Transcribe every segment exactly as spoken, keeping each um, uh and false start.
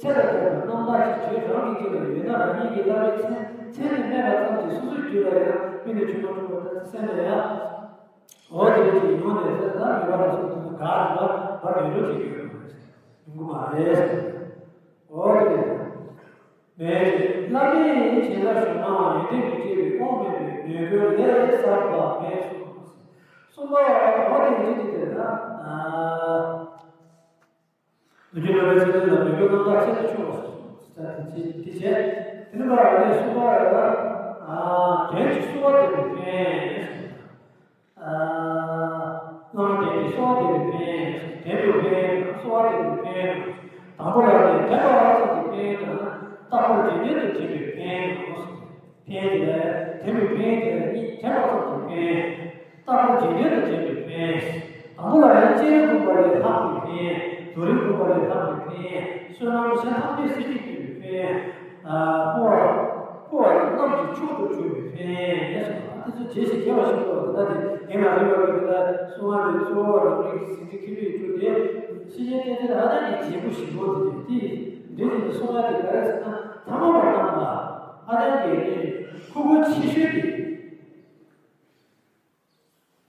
ཚེ་ལ་ལྟོས་པའི་རྣམ་ཐར་ཅིག་བརྗོད་རང་གི་རྒྱུད་ལ་ཡོད་ན། རང་ཉིད་ཀྱི་བསླབ་པའི་མཚན་མཚན་ནས་སྨྲས་པ་ཙམ་གྱིས་སོ་སོའི་རྒྱུད་ལ་ཡང་མི་ནི་ཆོས་མ་གྲུབ་པ་ལྟར་སེམས་ལ་ཡང་འོ་དེ་ཅིག་ཡོང་ནས་ཟེར། ད་མི་བར་ལ་སོགས་དུ་ག་རེ་བར་བར་ཡོད་རོ་ཅིག་ཡོད་མ་རེད། ཡོང་གི་མ་རེད། འོ་དེ་རེད། མེད་ཅེས་བླ་མས་བྱིན་རླབས་ཞུགས་ནའང་ཡོན་ཏན་མི་སྐྱེ་བའི་དབང་མེད་པས་མོས་གུས་ལས་བསགས་པ་མེད་གསུངས། གསུངས་པ་འོ་དེ་ཅིག་དེ་ལྟར་ན། ལོ་རྒྱུས་སློབ་དཔོན་ཚེ་རིང་ལ་མོས་གུས་རྣམ་དག་ཆེ་ལ་ཆུང་བ་ཟེར། དེ་བྱས་དེ་ནི་པར་ནས་གསུངས་པ་ལ། དོན་གྱི་གསོལ་བ་འདེབས་པའི་ཕན། བླ་མ་དེ་ནི་གསོལ་བ་འདེབས་པའི་ཕན། འདེབས་པའི་ཕན། གསོལ་བ་འདེབས་པའི་ཕན། དང་པོ་ལ་ནི་དྲན་པ་ཨ་ཙམ་གྱི་ཕན་དང་། རྟག་པར་རྗེས་དྲན་དུ་དྲན་པའི་ཕན། ཕན་དེ་ལ་དྲན་པའི་ཕན། དེ་ལ་གཉིས་དྲན་པ་ཙམ་གྱི་ཕན། རྟག་པར་རྗེས་དྲན་དུ་དྲན་པའི་ཕན། དང་པོ་ལ་ཡང་སྤྱན་རས་གཟིགས་དང་ལྷག་པའི་ཕན། རྡོ་རིང་གསུམ་ལས་ལྷག་པའི་ཕན། བསོད་ནམས་གཞན་ཐམས་ཅད་གཟི་བརྗིད་སྟོན་པའི་ཕན། ཨ་འཕོ་བ་འཕོ་བ་རྣམས་ཀྱི་མཆོག་ཏུ་གྱུར་པའི་ཕན། ཡིན་སོང་། དེ་ཚོ་རྗེས་ཤིག་རྒྱས་པ་ཞིག་ཏུ་དེ་ལྟ་སྟེ། ཡིན་ལ་རིམ་པ་གི་དེ་ལྟར་གསུང་བ་ནི་གཙོ་བོ་རང་རིག་གི་ཟིན་བྲིས་ཁྱིམ་པའི་ཆོས་དེ། བཤེས་གཉེན་བསྟེན་ཚུལ་ཧ་ཅང་གི་བརྗིད་པོ་ཞིག་པོ་དེ་དེ་འདྲ་ཞིག་ཏུ་གསུང་བ་དེ་ག་རེ་ཟེར་ན། ཐ་མལ་པ་རྣམས་ལ་ཧ་ཅང་གི་ཁུག་པོ་ཆེ་ཤོས་དེ།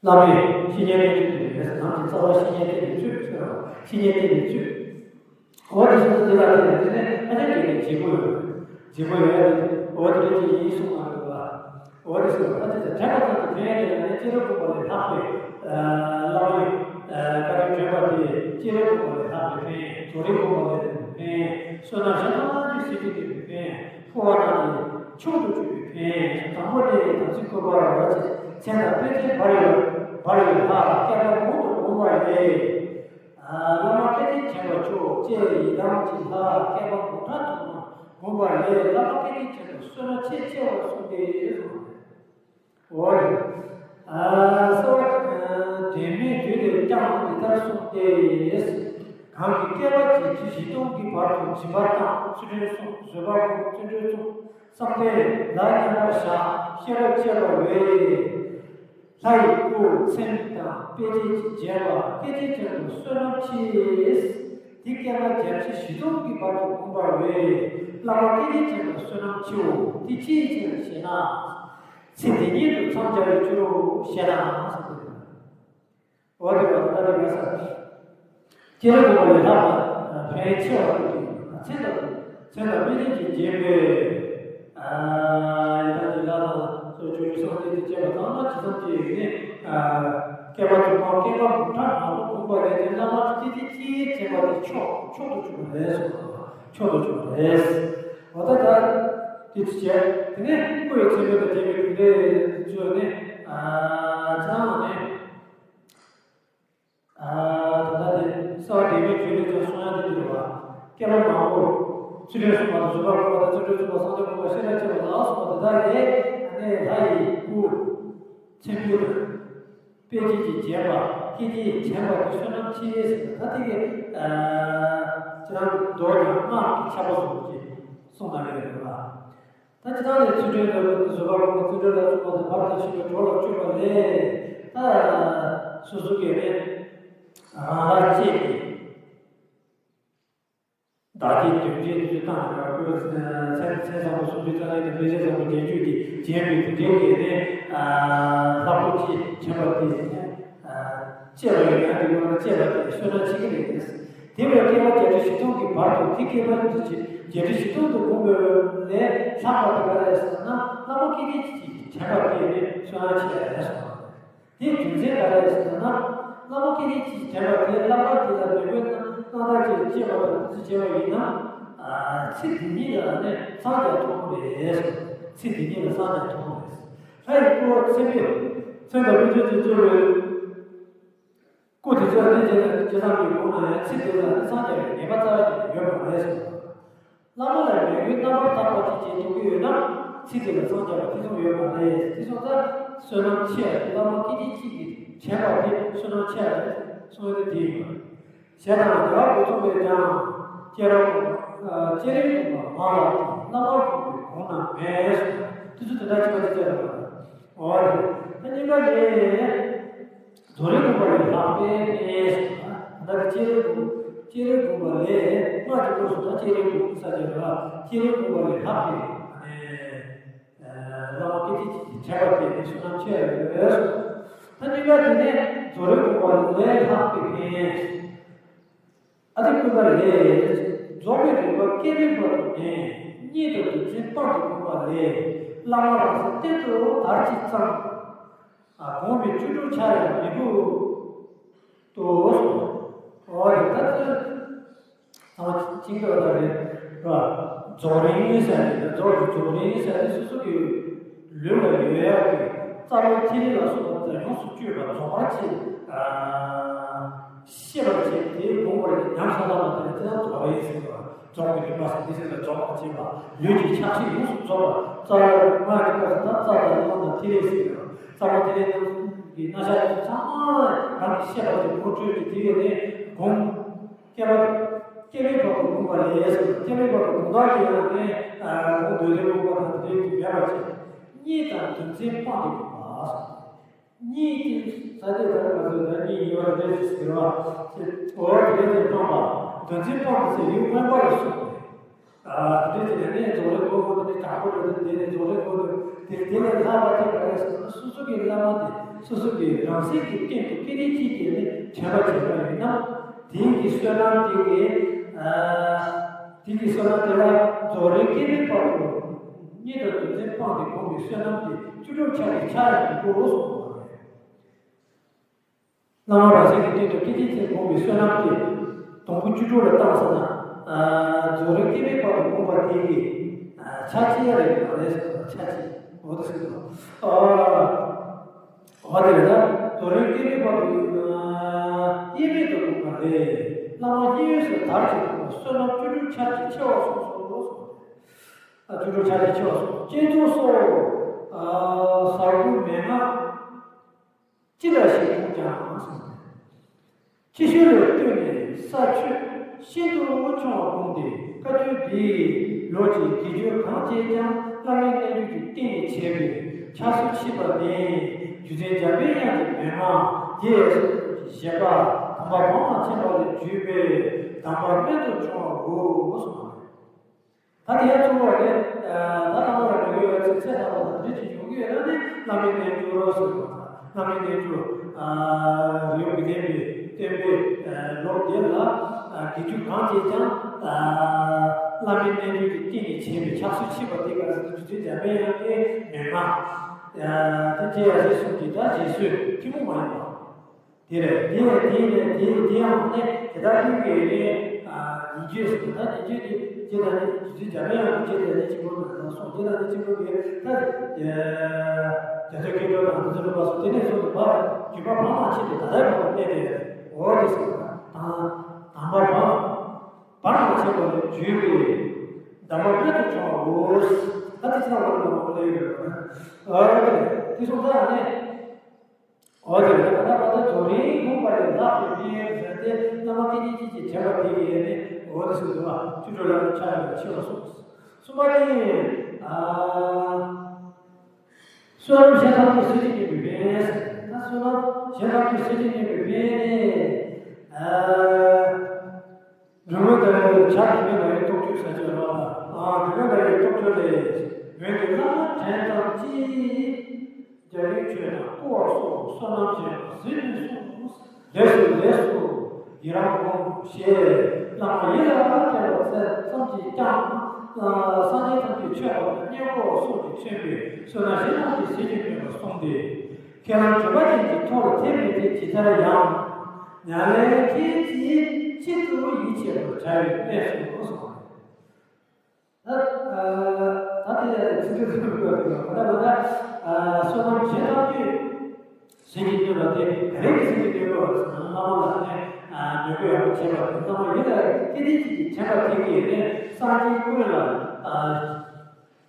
བླ་མས་བཤེས་གཉེན་བསྟེན་ཚུལ་དེ་རེད། ནང་གི་རྩ་བ་བཤེས་གཉེན་བསྟེན་པའི་ཚུལ་ཟེར་བ། བཤེས་གཉེན་བསྟེན་པའི་ཚུལ། འོ་དེ་སོང་ཙང་དེ་ལ་དེ་ནས་དེ་ནས་ཨ་ཅག་གི་ནས་བརྗེ་པོ་ཡོད། བརྗེ་པོ་ཡོད་ཡ་དེ་འོ་དེ་རེད་ཅེས་ཡིན་གསུངས་མ་རེད་པ། འོ་དེ་སོང་ཙང་ཨ་ཅག་དེ་དྲན་པ་ཙམ་དུ་ཕན་ཡོན་ཡོད་ན་ནི་སྤྱན་རས་གཟིགས་དང་ལྷག་པའི་བླ་མ་ཡི་བཀའ་དྲིན་དྲན་པ་དེ་སྤྱན་རས་གཟིགས་དང་ལྷག་པའི་ཕན། རྡོ་རིང་གསུམ་ལས་ཕན། བསོད་ནམས་གཞན་ཐམས་ཅད་གཟི་བརྗིད་སྟོན་པའི་ཕན། འཕོ་བ་རྣམས་ཀྱི་མཆོག་ཏུ་གྱུར་པའི་ཕན། དང་པོ་ནི་དམ་ཚིག་བཀོད་པ་རེད་པ། མཚན་དང་དཔེ་ཅན་འབར་བའི་འབར་བའི་ལྷ་བསྐལ་པ་མང་དུ་བསྒོམས་པ་ལས། བླ་མ་བསྐལ་བརྒྱར་མཁྱེན་པ་མཆོག་ཅེས་ཡི་དམ་གྱི་ལྷ་བསྐལ་པ་འབུམ་ཕྲག་དུ་མ་བསྒོམས་པ་ལས། བླ་མ་བསྐལ་བརྒྱར་མཁྱེན་པ་བསོད་ནམས་ཆེས་ཆེ་བར་གསུངས་ཏེ་གསུངས། འོ་རེད། ཨ་གསོལ་བ་འདེབས་མའི་རྒྱུད་ལས་ཀྱང་འདི་ལྟར་གསུངས་ཏེ། གང་གིས་བསྐལ་པ་བརྒྱད་ཁྲི་བཞི་སྟོང་གི་བར་དུ་སྦྱིན་པ་བཏང་། ཚུལ་ཁྲིམས་བསྲུངས། བཟོད་པ་བསྒོམས། བརྩོན་འགྲུས་བསྐྱངས། བསམ་གཏན་ལ་མཉམ་པར་བཞག་ཤེས་རབ་བསྐྱེད་པ་བས། ལྷ་ཡི་སྐུ་མཚན་དང་དཔེ་བྱད་ཀྱིས་བརྒྱན་པ་བསྐལ་བརྒྱར་མཁྱེན་པ་བསོད་ནམས་ཆེ། དེ་བསྐལ་པ་བརྒྱད་ཁྲི་བཞི་སྟོང་གི་བར་དུ་བསྒོམས་པ་བས། བླ་མ་བསྐལ་བརྒྱར་མཁྱེན་པ་བསོད་ནམས་ཆེའོ། དེ་ཅིའི་ཕྱིར་ཞེ་ན། ཚེ་འདི་ཉིད་དུ་འཚང་རྒྱ་བའི་ཕྱིར་རོ་ཞེ་ན། འོ་དེ་བ་ད་དེ་ག་ས། སྤྱན་རས་གཟིགས་དང་ལྷག་པ་ཕན་ཆེ་བ་དེ་མཚན་དང་མཚན་དང་དཔེ་བྱད་ཀྱིས་བརྒྱན་པའི་ཡི་དམ་གྱི་ལྷ་དང་སོགས་ཆོས་སྐྱོང་སངས་རྒྱས་ཀྱི་བཅས་པ་ཚང་མ་ཇི་ཙམ་གྱི་ཡོད་ནས། བསྐལ་པ་དུ་མ་བསྐལ་པ་འབུམ་ཕྲག་མང་པོ་བསྒོམས་པ་ལས་དེ་བླ་མ་དེ་སྐད་ཅིག་གིས་མཁྱེན་པ་དེ་མཆོག་མཆོག་ཏུ་གྱུར་པ་རེད་གསུངས། མཆོག་ཏུ་གྱུར་པ་རེད། འོ་ད་ད་དེ་ཅི་བྱས། དེ་ནས་སྐུ་ཡི་མཚན་དཔེ་དང་བཅས་པའི་གྲུབ་འབྲས་བརྗོད་ནས། ཨ་ཅང་ནས། ཨ་ད་ལྟ་དེ་གསོལ་བ་འདེབས་མའི་རྒྱུད་ལས་ཀྱང་གསུང་ཡ་དེ་འདི་རེད་པ། བསྐལ་པ་མང་པོ་ཚུལ་ཁྲིམས་བསྲུངས་པ་དང་། བཟོད་པ་བསྒོམས་པ་དང་། བརྩོན་འགྲུས་བསྐྱངས་པ། བསམ་གཏན་བསྒོམས་པ། ཤེས་རབ་བསྐྱེད་པ་ལ་སོགས་པ་དེ་དག་ལས། ཨ་ནི་ལྷ་ཡི་སྐུ་མཚན་དཔེ་དང་དཔེ་བྱད་ཀྱིས་བརྒྱན་པ་བསྐལ་བརྒྱར་མཁྱེན་པ་དེ་བསོད་ནམས་ཆེ་ཟེར་ད་དེ་གི་ཨ་ཅི་རང་མདོ་ཡང་སྔགས་ཀྱི་ཆ་པ་བཟོ་བྱས་གསུངས་གནང་གི་རེད་པ། ད་ཅི་ཐང་ནས་ཚུལ་ཁྲིམས་ལ་བརྩོན་པ་བསྒོམས་པ། བརྩོན་འགྲུས་ལ་བརྩོན་པ་དང་། བར་དུ་གཤེགས་པའི་གྲོགས་ལ་སྤྱོད་པ་ལས། ད་སོ་སོ་གིས་ནི་རང་ལ་གཅེས་པའི་བདག་གཅེས་གདོན་གཅེས་དེ་ཚོ་བཏང་ནས། ཁོའི་མཚན་མཚན་བཟང་པོ་སུམ་ཅུ་རྩ་གཉིས་དང་། དཔེ་བྱད་བཟང་པོ་བརྒྱད་ཅུ་གིས་བརྒྱན་པའི་དེ་འདྲའི་གི་ནི་ལྷ་སྐུ་ཅིག་དྲན་པ་དེ་ནི། གཅེས་པ་ཡིན་ན་དེ་ཀུན་ལ་གཅེས་པ་དེ་བསོད་ནམས་ཆེ་གི་རེད། དེ་བས་བསྐལ་པ་བརྒྱད་ཁྲི་བཞི་སྟོང་གི་བར་དུ། དེ་བསྐལ་པ་བརྒྱད་ཁྲི་བཞི་སྟོང་དུ་བསྒོམས་པའི་ལས་ལྷག་པ་དེ་ག་རེ་ཟེར་ན། བླ་མ་བསྐལ་བརྒྱར་མཁྱེན་པ་དེ་ནི་བསོད་ནམས་ཆེ་བ་རེད་གསུངས་པ་རེད། དེའི་རྒྱུ་མཚན་ག་རེ་ཟེར་ན། བླ་མ་བསྐལ་བརྒྱར་མཁྱེན་པ་དེ་བླ་མ་དེ་ལ་མོས་གུས་རྣམ་དག་ཅིག་བསྐྱེད་པ་དང་དེ་ཚོ་བྱས་པ་ཡིན་ན། ཚེ་འདི་ཉིད་ལ་ནི་སངས་རྒྱས་ཐོབ་པ་རེད། ཚེ་འདི་ཉིད་ལ་སངས་རྒྱས་ཐོབ་པ་རེད། ལྷ་ཡི་སྐུ་མཚན་དཔེ་མཚན་དང་དཔེ་བྱད་ཀྱིས་བརྒྱན་པའི་སྐུ་དེ་ཚོ་ནི་ཇི་ཙམ་གྱིས་བསྒོམས་ན་ཡང་ཚེ་འདི་ལ་ནི་སངས་རྒྱ་བའི་ངེས་པ་རྩ་བ་ཉིད་ནས་ཡོད་པ་རེད་གསུངས། བླ་མ་ལ་མོས་གུས་རྣམ་པར་དག་པ་ཅིག་བྱེད་ཐུབ་ཀྱི་ཡོད་ན། ཚེ་འདི་ལ་སངས་རྒྱ་བ་དེ་ཙམ་ཡོད་མ་རེད། དེ་སོང་ཙང་བསོད་ནམས་ཆེ་བ་དེ། བླ་མ་བསྐལ་བརྒྱར་མཁྱེན་པ་དེ་བསོད་ནམས་ཆེ་བ་རེད་གསུངས་ཡོད་དེ་ཡིན་པ། ཞེས་དང་། རྒྱལ་བ་དགུ་ཚོགས་པས་ཀྱང་། སྐྱེས་རབས་གོང་མ། ཨ་སྐྱེས་རབས་གོང་མ་མ་ལགས་ཀྱིས། བླ་མར་བསྒོམས་པའི་གོང་ན་མེད་གསུངས། དེ་ཚོ་དེ་འདྲ་ཅི་མ་ཅི་བྱས་རེད་པ། འོ་རེད། ད་གཉིས་པ་ནི། རྡོ་རིང་གསུམ་ལས་ལྷག་པའི་ཕན་ཟེར་བ། ད་ལྟ་སྐྱེས་རབས་གོང་ སྤྱན་རས་གཟིགས་དགོངས་པ་ལས། སྔགས་ཀྱི་སྐོར་སོགས་དང་སྤྱན་རས་གཟིགས་དགོངས་ས་ཆེ་བ། སྤྱན་རས་གཟིགས་དགོངས་པ་ལས་ལྷག་པའི་བླ་མ་སྐད་ཅིག་གཅིག་གིས་དྲན་པ་དེ་ནི་བསོད་ནམས་ཆེ་བ་ཡོད། ད་གཉིས་པ་དེ་ནི་རྫོགས་རིམ་དགོངས་པ་ལས་ལྷག་པའི་ཕན་ཡོན། ཨ་ཏི་ཀུན་དགའ་ལས། རྫོགས་པའི་རིམ་པ་སྐྱེ་མེད་བར་དུ་ནི། གཉིད་དང་འདུ་འཛི་སྤངས་ཏེ་བསྒོམས་པ་ལས། བླ་མ་རང་སེམས་གཏན་དུ་དར་ཅིག་ཙམ། ཨ་བསྒོམས་པའི་བཅུ་དྲུག་ཆར་ཡང་མི་འགུགས་སོ། འོ་རེད་ད་ཚོད། ཚང་མ་ཅིང་ཏོག་ཏག་རེད་ར། རྫོགས་རིམ་ཟེར་ནས་རྫོགས་རྫོགས་རིམ་ཟེར་ནས་སོ་སོ་གི་ལུས་ལ་ཡོད་ཡག་གི་རྩ་བའི་ཐིག་ལེ་ལ་སོགས་པ་དེ་ཡོངས་སུ་གཅོད་པ་རྫོགས་པར་བྱེད། ཤེས་པར་བྱེད་དེ་དགོངས་པར་ཉམས་སུ་བླངས་པ་དེ་ལ་དེ་ལ་རྫོགས་རིམ་ཟེར་བ། རྫོགས་པའི་རིམ་པ་ཟེར་འདི་ཟེར་ལ་རྫོགས་པར་བྱེད་པ། ལུས་ཀྱི་ཆགས་ཞེན་ཡོངས་སུ་རྫོགས་པ། རྩ་བའི་སྔགས་ཀྱི་སྐབས་སུ་ད་རྩ་དང་རླུང་དང་ཐིག་ལེ་ཟེར་བ། རྩ་བ་ཐིག་ལེ་རྣམས་ཀྱི་རྣམ་གཞག་ཚང་མ་རང་གི་ཤེས་པ་དེ་ངོ་སྤྲོད་ཀྱི་དེ་ཡོད་ནས་སྒོམ། སྐྱེ་བ། སྐྱེ་བའི་བར་དུ་བསྒོམས་པ་ལས་སོ། སྐྱེ་བའི་བར་དུ་བསྒོམས་པ་ཡིན་ན་ནི། ཨ་ཁོང་འདོད་དོན་སྒོམ་པ་དང་དེ་དུས་མེད་པ་བྱས། གཉིད་དང་འདུ་འཛི་སྤངས་ཏེ་བསྒོམ་པ། གཉིད་ཀྱི་ས་དེ་ལྟར་མ་ཟད་ད་གཉིད་ཡོད་པ་དེ་ཞིག་ཟེར་བ། ཞེས་འོ་དེ་དེ་སྤངས་པ། འདུ་འཛི་སྤངས་པ་ཟེར་ཡུལ་མངོན་པ་ལ་སོགས་པས། ཨ་དེ་དེ་ནས་ནི་རྫོགས་རིམ་སྒོམ་དགོས་དེ་དྲག་པོ་རེད། དེ་ནས་རྫོགས་རིམ་སྒོམ་དེ་དེ་ལས་ལྷག་པ་དེ་ག་རེ་ཟེར་ན། སོ་སོ་གི་བླ་མ་དེ་སོ་སོ་གི་རང་སེམས་ཀྱི་སྟེང་དུ་སྐད་ཅིག་གཅིག་གིས་ནི་དྲན་པ་བྱས་པ་ཡིན་ན། དེའི་གི་བསོད་ནམས་དེ་གི་ཨ་དེ་གི་བསོད་ནམས་དེ་ལ་རྫོགས་རིམ་སྐྱེ་མེད་བར་དུ་གཉིད་དང་འདུ་འཛི་སྤངས་ཏེ་བསྒོམས་པའི་བསོད་ནམས་དེ་བཅུ་དྲུག་ཆར་གྱི་ཆར་ཡང་དགོས་སོ། བླ་མ་རང་སེམས་ཀྱི་སྟེང་དུ་སྐད་ཅིག་གཅིག་བསྒོམས་པའི་བསོད་ནམས་དེ་དང་པོ་བཅུ་དྲུག་ལ་བཏང་ཟེར་ན། རྫོགས་རིམ་སྐྱེ་མེད་བར་དུ་བསྒོམས་པ་དེ་གི་ཆ་ཆེ་རེད་མ་རེད་ཟེར་བ། ཆ་ཆེ་འོ་དེ་ཟེར་དུས། འོ་དེ་རེད་ད། རྫོགས་རིམ་སྐྱེ་མེད་བར་དུ་དབྱེར་མེད་དུ་བསྒོམས་པ་ལས། བླ་མ་དབྱེར་མེད་སུ་དར་ཅིག་བསྒོམས་པ་བསོད་ནམས་བཅུ་དྲུག་ཆར་གྱིས་ཆེ་བ་གསུངས་སོ། བཅུ་དྲུག་ཆར་གྱིས་ཆེ་བ་གསུངས། བསྐྱེད་རྫོགས་སོགས་ཟབ་དགུ་མན་ངག་ཅི་འདྲ་ཞིག་བསྒོམས་ཀྱང་། ཕྱི་བཤོལ་ལས་བཏོན་ནས་ས་ཆོད་ཤིན་ཏུ་ཆུང་བ་བསྒོམས་ཏེ། བཀའ་བརྒྱུད་འདིའི་ལུགས་ཀྱི་དགེ་སྦྱོར་གང་བྱས་ཀྱང་། བླ་མའི་རྣལ་འབྱོར་གྱི་སྟེང་ནས་བྱས་པའི་ཕྱག་སོ་ཕྱིས་པ་ནི། རྒྱུ་མཚན་འཇམ་པའི་དབྱངས་ཀྱི་མན་ངག་རྒྱས་སོ་ཞེས་པ། དམ་པ་བར་མ་ཆད་པ་ལས་བརྒྱུད་པའི་གདམས་པ་རྨད་དུ་བྱུང་བའོ་གསུངས་པ་རེད། ད་དེ་གཙོ་བོ་རེད། ད་ལྟ་བར་མི་དགོས་པའི་ཚིག་ཚད་ལྟ་བུ་དང་འབྲེལ་གྱི་ཡོང་གི་ཡོད་ན་ནི་བླ་མའི་རྣལ་འབྱོར་ཟེར་བ་དང་། བླ་མའི་རྣལ་འབྱོར་རིགས་དགེ་ལྡན་པའི་བསྟན་པའི་ལུགས་འདི་ལ་དགེ་སྦྱོར་གང་བྱས་ཀྱང་། བླ་མའི་རྣལ་འབྱོར་གྱི་སྟེང་ནས་བྱས་པའི་ཕྱག་སོ་ཕྱིས་པ་དེ་ག་རེ་ཟེར་ན། རྒྱུ་མཚན་འཇམ་པའི་དབྱངས་ཀྱི་མན་ངག་དེ་རྗེ་ཡབ་སྲས་གསུམ་གྱི་ད་རྗེས་བཟོས་ཐུན་མོང་མ་ཡིན་པ། དེ་རེད། དེ་ཡང་དེ་ཡང་དེ་ཡང་དེ་ཡང་ནི་དེ་ལྟར་ལྷུན་གྱིས་ནི་ཉེ་བརྒྱུད་ཟེར་ན། ད་ཉེ་བརྒྱུད་དེ་རྗེ་བདག་ཉིད་རྗེ་བཙུན་འཇམ་དཔལ་དབྱངས་ཀྱི་རྗེ་བདག་ཉིད་ཆེན་པོ་ནས་གསུངས། རྗེ་བདག་ཉིད་ཆེན་པོ་གིས་ད་རྒྱ་མཚོའི་མཁས་གྲོལ་དང་དེ་ཚོ་ལ་བབས་སོ། དེ་ནས་བཟུང་སྟེ་བར་བརྒྱུད་པ་བར་མ་ཆད་དེ་ད་ལྟའི་བར་དུ་གནས་ཏེ་ཡོད་རེད། འོ་དེ་ཟེར་བ་དང་། དམ་པ་བར་བར་མ་ཆད་པ་ལས་བརྒྱུད་པའི་གདམས་པ་རྨད་དུ་བྱུང་བའོ། ད་དེ་ཚོ་ལ་བར་ལ་མ་ལས་ཡོད་རེད། འོ་དེ་དེ་སོང་ཙང་ནི། འོ་དེ་རེད། ད་ལྟ་བར་དུ་རྫོགས་རིམ་བསྒོམས་པ་ལས་ལྷག་པའི་ཕན་ཡོན་ཟེར་ཏེ། བླ་མ་སྐད་ཅིག་གཅིག་གིས་དྲན་པ་དེ་ཡིས་ནི། འོ་དེ་ཟེར་འདུག་བ། བཅུ་དྲུག་ལ་ཆ་ཡོད་ཆེ་བ་གསུངས། གསུམ་པ་ནི། ཨ། བསོད་ནམས་གཞན་ཐམས་ཅད་ཟིལ་གྱིས་གནོན་པའི་ཕན་ཡོན་ཟེར། ད་བསོད་ནམས་གཞན་ཐམས་ཅད་ཟིལ་གྱིས་གནོན་པའི་ཕན་ཡོན་ནི། ཨ། འབྲིང་མོ་ཟླ་བའི་བྱ་འབྲིང་མོ་ཟླ་བའི་རྟོགས་བརྗོད་ཟེར་གྱི་ཡོད་རེད་བ། ཨ། འབྲིང་མོ་ཟླ་བའི་རྟོགས་བརྗོད་ལས། འོན་ཀྱང་བླ་མ་དྲན་ཙམ་གྱིས། རྒྱལ་བའི་ཆོས་དང་བསྐོར་བ་སོགས་བསོད་ནམས་ཆེན་པོ་ཟིལ་གྱིས་གནོན། ལེགས་སོ་ལེགས་སོ་ཡི་རང་བསྒོམ་ཞེས། བླ་མ་ཡིད་ལ་དྲན་པ་ཙམ་གྱིས་ཀྱང་། སངས་རྒྱས་ཐམས་ཅད་མཆོད་པ་དང་། བསྙེན་བཀུར་བ་སོགས་ཀྱིས་མཚོན་པའི་བསོད་ནམས་གཞན་རྣམས་ཀྱིས་ཟིལ་གྱིས་གནོན་པར་གསུངས་ཏེ། ཁྱེད་རང་སྦྱིན་པ་ཅན་གྱི་ཐོག་ལ་ཐེབས་མི་དེ་ཇི་ལྟར་ཡང་། མྱ་ངན་ལས་ཁྱེད་ཀྱིས་གཅིག་ཏུ་ཡིད་ཆེས་པར་བྱ་བའི་གནས་སུ་གསུངས་པ་རེད། ད་ད་དེ་ཚིག་འབྲུ་ཐུབ་པའི་སྐབས་དེ་ལ་ད་ལྟ་ད་བསོད་ནམས་གཞན་ཐམས་ཅད་ཟིལ་གྱིས་གནོན་པ་དེ་ག་རེ་གིས་ཟིལ་གྱིས་གནོན་པ་རེད་ཟེར་ན། བླ་མ་ལ་ནི་མོས་གུས་ཡག་པོ་བྱས་པ་དང་། བླ་མ་ཡིད་ལ་སྐྱེ་དེ་གཅིག་གིས་དྲན་པ་དེ་གིས་ནི་སངས་རྒྱས་ཀུན་ལ།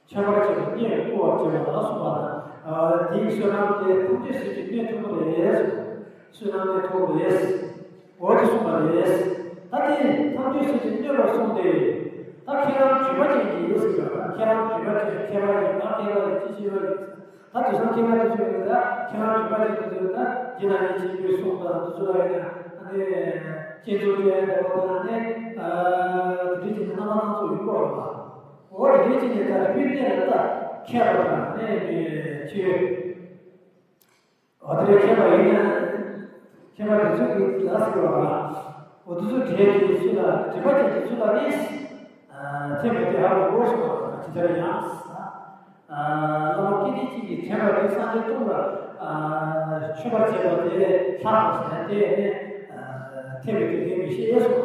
མཆོད་པར་བྱེད་པ་བསྙེན་བཀུར་བར་བྱེད་པ་ལ་སོགས་པ་དང་། དེའི་བསོད་ནམས་དེ་ཐམས་ཅད་ཟིལ་གྱིས་གནོན་ཐུབ་པ་རེད། བསོད་ནམས་གནས་ཐུབ་པ་རེད། འོ་དེ་གསུངས་པ་རེད། ད་དེ་ཐམས་ཅད་ཟིལ་གྱིས་གནོན་པར་གསུངས་ཏེ། ད་ཁྱེད་རང་སྦྱིན་པ་ཅན་གྱི་ཡིད་ཟེར་བ། ཁྱེད་རང་སྦྱིན་པ་ཅན་ཁྱད་པར་ཡོད་ན། ཁྱད་པར་ཡོད་ཅི་ཤེས་པ་ཡིན། ད་དེང་སང་ཁྱེད་རང་དེ་ཚོ་ཡོད་ན། ད་ཁྱེད་རང་སྦྱིན་པ་ཅན་དེ་ཚོ་ཡོད་ན། རྗེ་བདག་ཉིད་ཆེན་པོས་གསུངས་པ་དེ་ཚོ་ལ་ཡོད་ན། ཨ་ནི། ཁྱེད་ཚོ་ཀྱི་འདྲ་པོ་དང་ནི། དེ་འདྲའི་ཅིག་ནི་རྣམ་པ་སྣ་ཚོགས་ཡོད་པ་རེད་པ། འོ་དེ་འདྲའི་ཅིག་ནི་ད་རེ་ཕུལ་གནས་ལ་ལྟ་མཁས་པ་དང་ནི་ཆོས། འོ་དེ་འདྲའི་མཁས་པ་ཡིན་ན། མཁས་པ་དེ་ཚོ་གིས་ལ་ཟེར་བ་རེད། འོ་དེ་ཚོ་གྲས་དེ་ཚོ་ལ་དྲི་བ་དེ་ཚོ་ལ་ནི། ཐེ་མི་ཐེ་ཧ་གོ་དགོས་སོ། ཇི་ལྟར་ཡང་། བླ་མ་སྐལ་ལྡན་གཅིག་གིས་དྲན་པ་དེ་སངས་རྒྱས་སྟོང་ལ་མཆོད་པར་བྱས་པ་དེ་ལྷག་པ་ཟེར་ཏེ། ཐེ་མི་ཐེ་དེ་མི་ཤེས་སོ།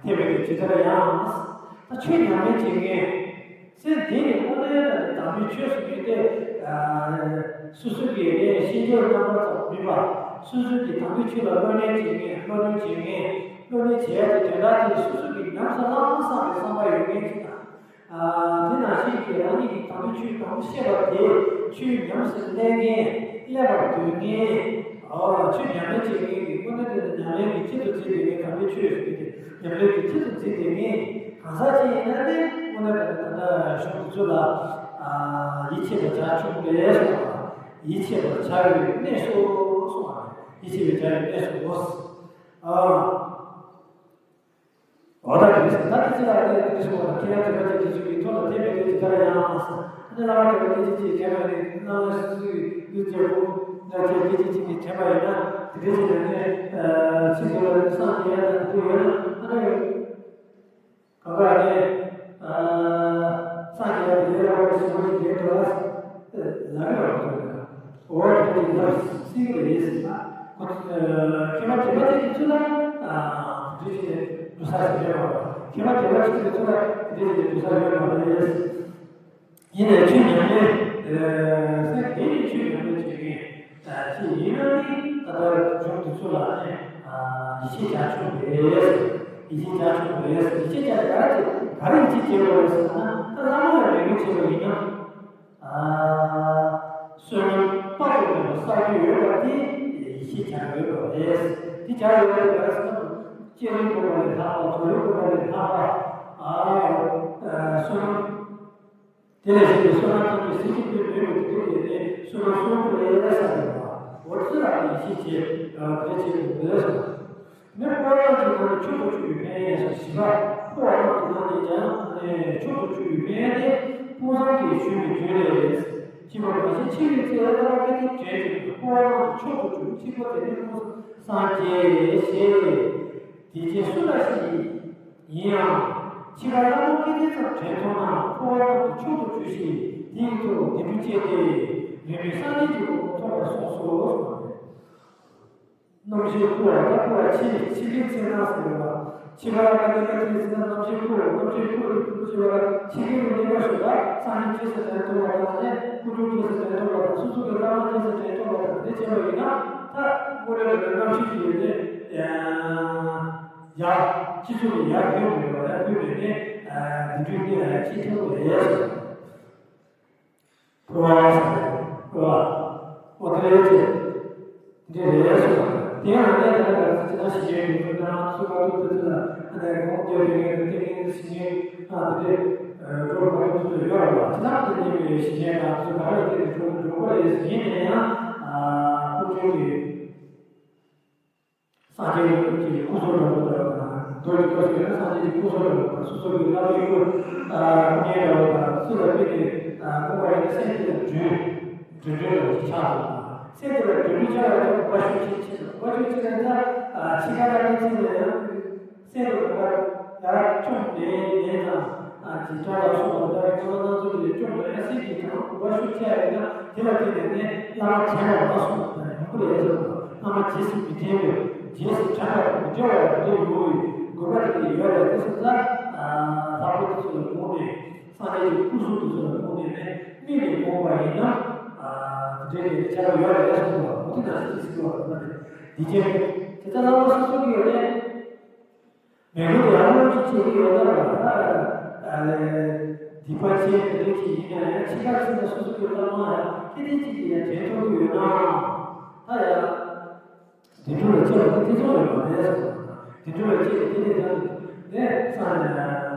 ཐེ་མི་ཐེ་ཇི་ལྟར་ཡང་། ད་ཆོས་ཉམས་ལེན་བྱེད་མཁན། སེམས་དེ་ནི་དངོས་གནས་དྲང་གནས་དམ་པའི་ཆོས་སུ་གྱུར་ཏེ། སོ་སོ་གི་ནི་གཤིས་རྒྱུད་རྣམ་པ་ཙམ་མིན་པར། སོ་སོ་གི་དམ་པའི་ཆོས་ལ་བློ་གནོན་བྱེད་མཁན། བློ་གནོན་བྱེད་མཁན། བློ་གནོན་བྱེད་ཡ་དེ་དོན་དག་དེ་སོ་སོ་གི་ཉམས་སུ་བླངས་བསམ་པའི་བསམ་པ་ཡོད་མཁན་ཅིག་དང་། དེ་ནང་བཞིན་གྱི་རང་ཉིད་ཀྱི་དམ་པའི་ཆོས་དང་པོ་ཤེས་པ་དེ་ཆོས་ཉམས་སུ་ལེན་མཁན། ཀླད་པར་འདོན་མཁན། ཨོ་ཆོས་ཉམས་ལེན་བྱེད་མཁན་གྱི་དངོས་གནས་དེ་ལ་ཉམས་ལེན་གྱི་ཆེད་དུ་བརྩིས་ཏེ་ངས་དམ་པའི་ཆོས་ཟེར་གྱི་དེ་ཉམས་ལེན་གྱི་ཆེད་དུ་བརྩིས་ཏེ་ངས་གང་ཟག་ཅིག་ཡིན་ན་ནི་དངོས་གནས་དྲང་གནས་ད་ལྟ་གཞུང་དེ་ཚོ་ལ་ཡིད་ཆེས་པ་བྱ་ཆོག་གི་རེད་གསུངས་པ། ཡིད་ཆེས་པ་བྱ་བའི་གནས་སོ་གསུངས་པ། ཡིད་ཆེས་པ་བྱ་བའི་གནས་སོ། ཨ། འོ་ད་དེ་ཟེར་ད་དེ་ཅི་ལ་ཨ་ནི་དེ་སོང་བ་ཁྱེད་རང་དྲི་བ་དེ་དེ་ཚོ་གི་ཐོག་ལ་དེ་མེད་དེ་ཅི་ལྟར་ཡང་ཟེར། ཨ་ནི་བླ་མ་དྲི་བ་དེ་ཅི་ཅི་དྲན་པ་རེད། བླ་མ་སུ་སུ་ཡི་ཡུལ་རྒྱལ་པོ་འདྲ་ཅན་དེ་ཅི་ཅི་གི་དྲན་པ་ཡིན་ན་དེ་འདྲ་ཅི་ལ་ནི་ཚིག་དེ་ལ་སངས་རྒྱས་ཡ་དང་དེ་ཚོ་ཡོད་ན་ཨ་ནི་གང་ག་ནི་སངས་རྒྱས་ཡ་དེ་ལས་ར་བ་ཞིག་མ་ཞིག་རེད་འགྲོ་ལ་ལ་གི་ར་བ་ཐོན་ཡ། འོ་དེ་འདྲ་ཅིག་ལབ་སྲིད་ཀྱི་རེད་ཟེར་ན། ཁོ་ཚོས་མཁས་པ་དྲི་བ་དེ་གི་ཚུལ་ལ་དེ་འདྲ་ཅིག་འགྲོ་ས་ཞིག་ཡོད་མ་རེད། མཁས་པ་དྲི་བ་ཅིག་གི་ཚུལ་ལ་དེ་འདྲ་ཅིག་འགྲོ་ས་ཡོད་མ་རེད། ཡིན་ནའི་ཆོས་ཉམས་ལེན་སེམས་དེ་ནི་ཆོས་ཉམས་ལེན་བྱེད་མཁན་ཅིག་ཡིན་ན་ནི་ད་ལྟ་བྱུང་དེ་ཚོ་ལ་ནི་ཡིད་ཆེས་བྱ་ཆོག་རེད། ཡིད་ཆེས་བྱ་ཆོག་རེད། ཡིད་ཆེས་བྱ་ག་རེ་ག་རེ་ཡིད་ཆེས་བྱེད་དགོས་རེད་ཟེར་ན། ད་བླ་མ་ལ་རེ་སྒུག་བྱེད་པ་ཡིན་ན། བསོད་ནམས་དཔག་ཏུ་མེད་པ་བསགས་རྒྱུ་ཡོད་པ་དེ་ཡིད་ཆེས་བྱ་ཡོད་པ་རེད། དེ་བྱ་ཡོད་པ་དེ་ག་རེ་ཟེར་ན། སྤྱན་རས་གཟིགས་དགོངས་པ་ལས་ལྷག་པ། རྫོགས་པའི་དགོངས་པ་ལས་ལྷག་པ། བསོད་ནམས་དེ་ལས་གཞན་པའི་བསོད་ནམས་ཐམས་ཅད་ཟིལ་གྱིས་གནོན་མི་འོས་པའི་དེ་དེ་ནས་བསོད་ནམས་གསོག་དགོས་རེད་ཟེར་བ། འོ་ཙི་ར་ཡིད་ཆེས་བྱེད་དེ་བྱེད་དགོས་རེད་ཟེར་བ། ནི་འཕོ་བ་རྣམས་ཀྱི་ནང་ནས་མཆོག་ཏུ་གྱུར་པའི་ཕན་ཡོན་ཟེར། བཞི་པ་འཕོ་བ་རྣམས་ཀྱི་ནང་ནས་ཀྱང་མཆོག་ཏུ་གྱུར་པའི་ཕན་ཡོན་དེ་ཀུན་བཟང་གིས་ཞུས་པའི་རྒྱུད་ལས། ཅེས་པ་མ་གཞི་ཕྱི་ཡི་ཚེ་ལ་སྐད་དེ་དྲན་ཅིང་འཕོ་བ་རྣམས་ཀྱི་མཆོག་ཏུ་གྱུར། ཕྱི་པོ་དེ་ནི་ཀུན་བཟང་སངས་རྒྱས་ཞེས། དེ་རྗེས་སུ་ལ་ཞིག་ཡིན་ཡང་། ཕྱི་པ་ལ་མོ་སྐད་དེ་ཙམ་དྲན་ཐུབ་ན་འཕོ་བ་རྣམས་ཀྱི་མཆོག་ཏུ་གྱུར་ཞིང་། དེ་ཡི་ཐོག་བདེ་སྡུག་སྤྱད་དེ་རིང་མོའི་སངས་རྒྱས་ཀྱི་གོ་འཕང་ཐོབ་པར་གསུངས་སོ། རྣམ་ཤེས་བསྐུལ་བ་དང་བསྐུལ་བ་ཕྱི་ཕྱི་ཁའི་ཚེ་ན་ཟེར་བ། ཕྱི་ཁ་ལ་ག་ནས་ག་ཚེ་ཟེར་ན་རྣམ་ཤེས་བསྐུལ་བ། རྣམ་ཤེས་བསྐུལ་བའི་བསྐུལ་བྱེད་པ་ལ་ཕྱི་ཁའི་གནས་སྐབས་སུ་ལ་སངས་རྒྱས་རྗེས་སུ་དྲན་ཐུབ་པ་དང་ནི་སྐུ་གདུང་རྗེས་སུ་དྲན་ཐུབ་པ་དང་སོ་སོ་གི་བླ་མ་རྗེས་སུ་དྲན་ཐུབ་པ་དང་དེ་བྱས་པ་ཡིན་ན། ད་དངོས་གནས་ལ་རྣམ་ཤེས་ཀྱི་ཡོན་ཏན་ཡར་སྤྱི་ཚོགས་ཀྱི་ཡར་ཡོད་མེད་པ་ཡར་ཡོད་མེད་ནས་འདི་འདྲའི་གནས་ལ་ཅི་ཐུབ་པ་རེད་ཟེར། འཕོ་བ་ཟེར་ནས་འཕོ་བ། འོ་དེ་རེད་ཅེས། འདི་རེད་ཟེར་བ། དེ་ཡང་ནས་ད་ག་ཚོད་ཅི་ན་ཞིག་ཡོད་མི་འདུག་ན་ཚུལ་ག་ཚོད་དེ་ཚོད་ལ་ཨ་ནས་གོང་རྒྱབ་ཡོད་མཁན་དེ་སྟེང་ནས་ཞིག་ཡོད་ཨ་དེ་རེད། འགྲོ་ག་ཚོད་ཚོད་ཡོད་རེད་བ། ཅི་ན་དེ་ནས་མི་ཡོད་ཞིག་ཡོད་ད་ཚོད་ག་རེ་དེ་ནས་འགྲོ་འགྲོ་གོ་རེད་ཟེར། ཡིན་ན་ཡང་ཨ་ཀུན་སྤྱོད་ཀྱི། སངས་རྒྱས་ཀྱི་སྐུ་གཟུགས་འདྲ་པོ་དང་། མདོ་ཡི་སྐབས་སུ་ཡིན་ན་སངས་རྒྱས་ཀྱི་སྐུ་གཟུགས་འདྲ་པོ་དང་། སོ་སོ་གི་བླ་མའི་སྐུ་ཨ་སྐུ་བརྙན་འདྲ་པོ་དང་། སུ་ལ་དཔེ་དེ་ཨ་བསྐུར་བ་ཡིན་ན་སེམས་དེ་ལ་འགྲོས་འགྲོས་འགྲོས་འདྲ་པོ་ཞིག་ཆགས་འདུག་སེམས་དེ་ལ་འགྲོས་འགྲོས་ཆགས་པ་ཡིན་ན་དགོངས་པ་ཞུ་ཆེད་ཆེད་དུ་དགོངས་པ་ཞུ་ཆེད་ལ་ད་ཨ་ཕྱི་ཁ་ལ་ནི་ཚིག་ལ་ཡང་། སེམས་ལ་དགོངས་པ་ཡར་བཅོམ་ནས་ནས་དང་། ཨ་ཇི་ལྟར་ལ་སོགས་པ་ལྟར་བསམ་པ་སྣ་ཚོགས་ཀྱིས་བཅོམ་པ་ཡང་སྲིད་ཀྱི་དང་དགོངས་པ་ཞུ་བྱ་ཡིན་ན། དེ་ལ་བརྟེན་ནས་ནི་བླ་མ་དྲན་པར་མ་སོང་བ་དང་ཡོང་གི་རེད་ཟེར་བ། བླ་མ་རྗེས་སུ་མི་དྲན་པའི་རྗེས་སུ་དྲན་པ་དང་མི་འབྲལ་བ་ཡང་དེ་ཡོང་བའི་དགོས་པ་དེ་ཡོད་རེད། དེ་སོང་ཙང་ལྷག་པར་དུ་སོགས་ལ་དགོངས་ནས་སངས་རྒྱས་ཀྱི་སྐུ་གཟུགས་དེ་ཚོ་ལ་དགོངས་ནས་ནི་དམིགས་ནས་དགོངས་པ་ཡིན་ན། དེ་འདྲའི་ཆ་ལ་ཡོད་རེད་ཟེར་བ། འོ་དེ་ན་ཞིག་ཅིག་ཟེར་བ་རེད་ན་རེད། འདི་བྱས་དེ་ལྟ་བླ་མ་སོ་སོ་གི་ཡོད་རེད། མི་དགོས་ཡག་པོ་ཅིག་བྱེད་ཀྱི་ཡོད་ན་ར། ད་སྡིག་པ་ཅན་དེ་འདྲ་ཅིག་ཡིན་ན་ཡང་ཕྱི་ཁ་ཚིག་ན་སོ་སོ་གི་བླ་མ་ཡང་སྐད་དེ་ཅིག་གིས་ཡང་དྲན་ཐུབ་ཀྱི་ཡོད་ན། ད་ཡང་དེ་འཕྲོ་ལ་སྐྱེ་བ་དེ་དེ་ཚོ་ཡོད་མ་རེད་ཟེར་བ། དེ་འཕྲོ་ལ་སྐྱེ་བ་དེ་དེ་ཚོ་ནས་སངས་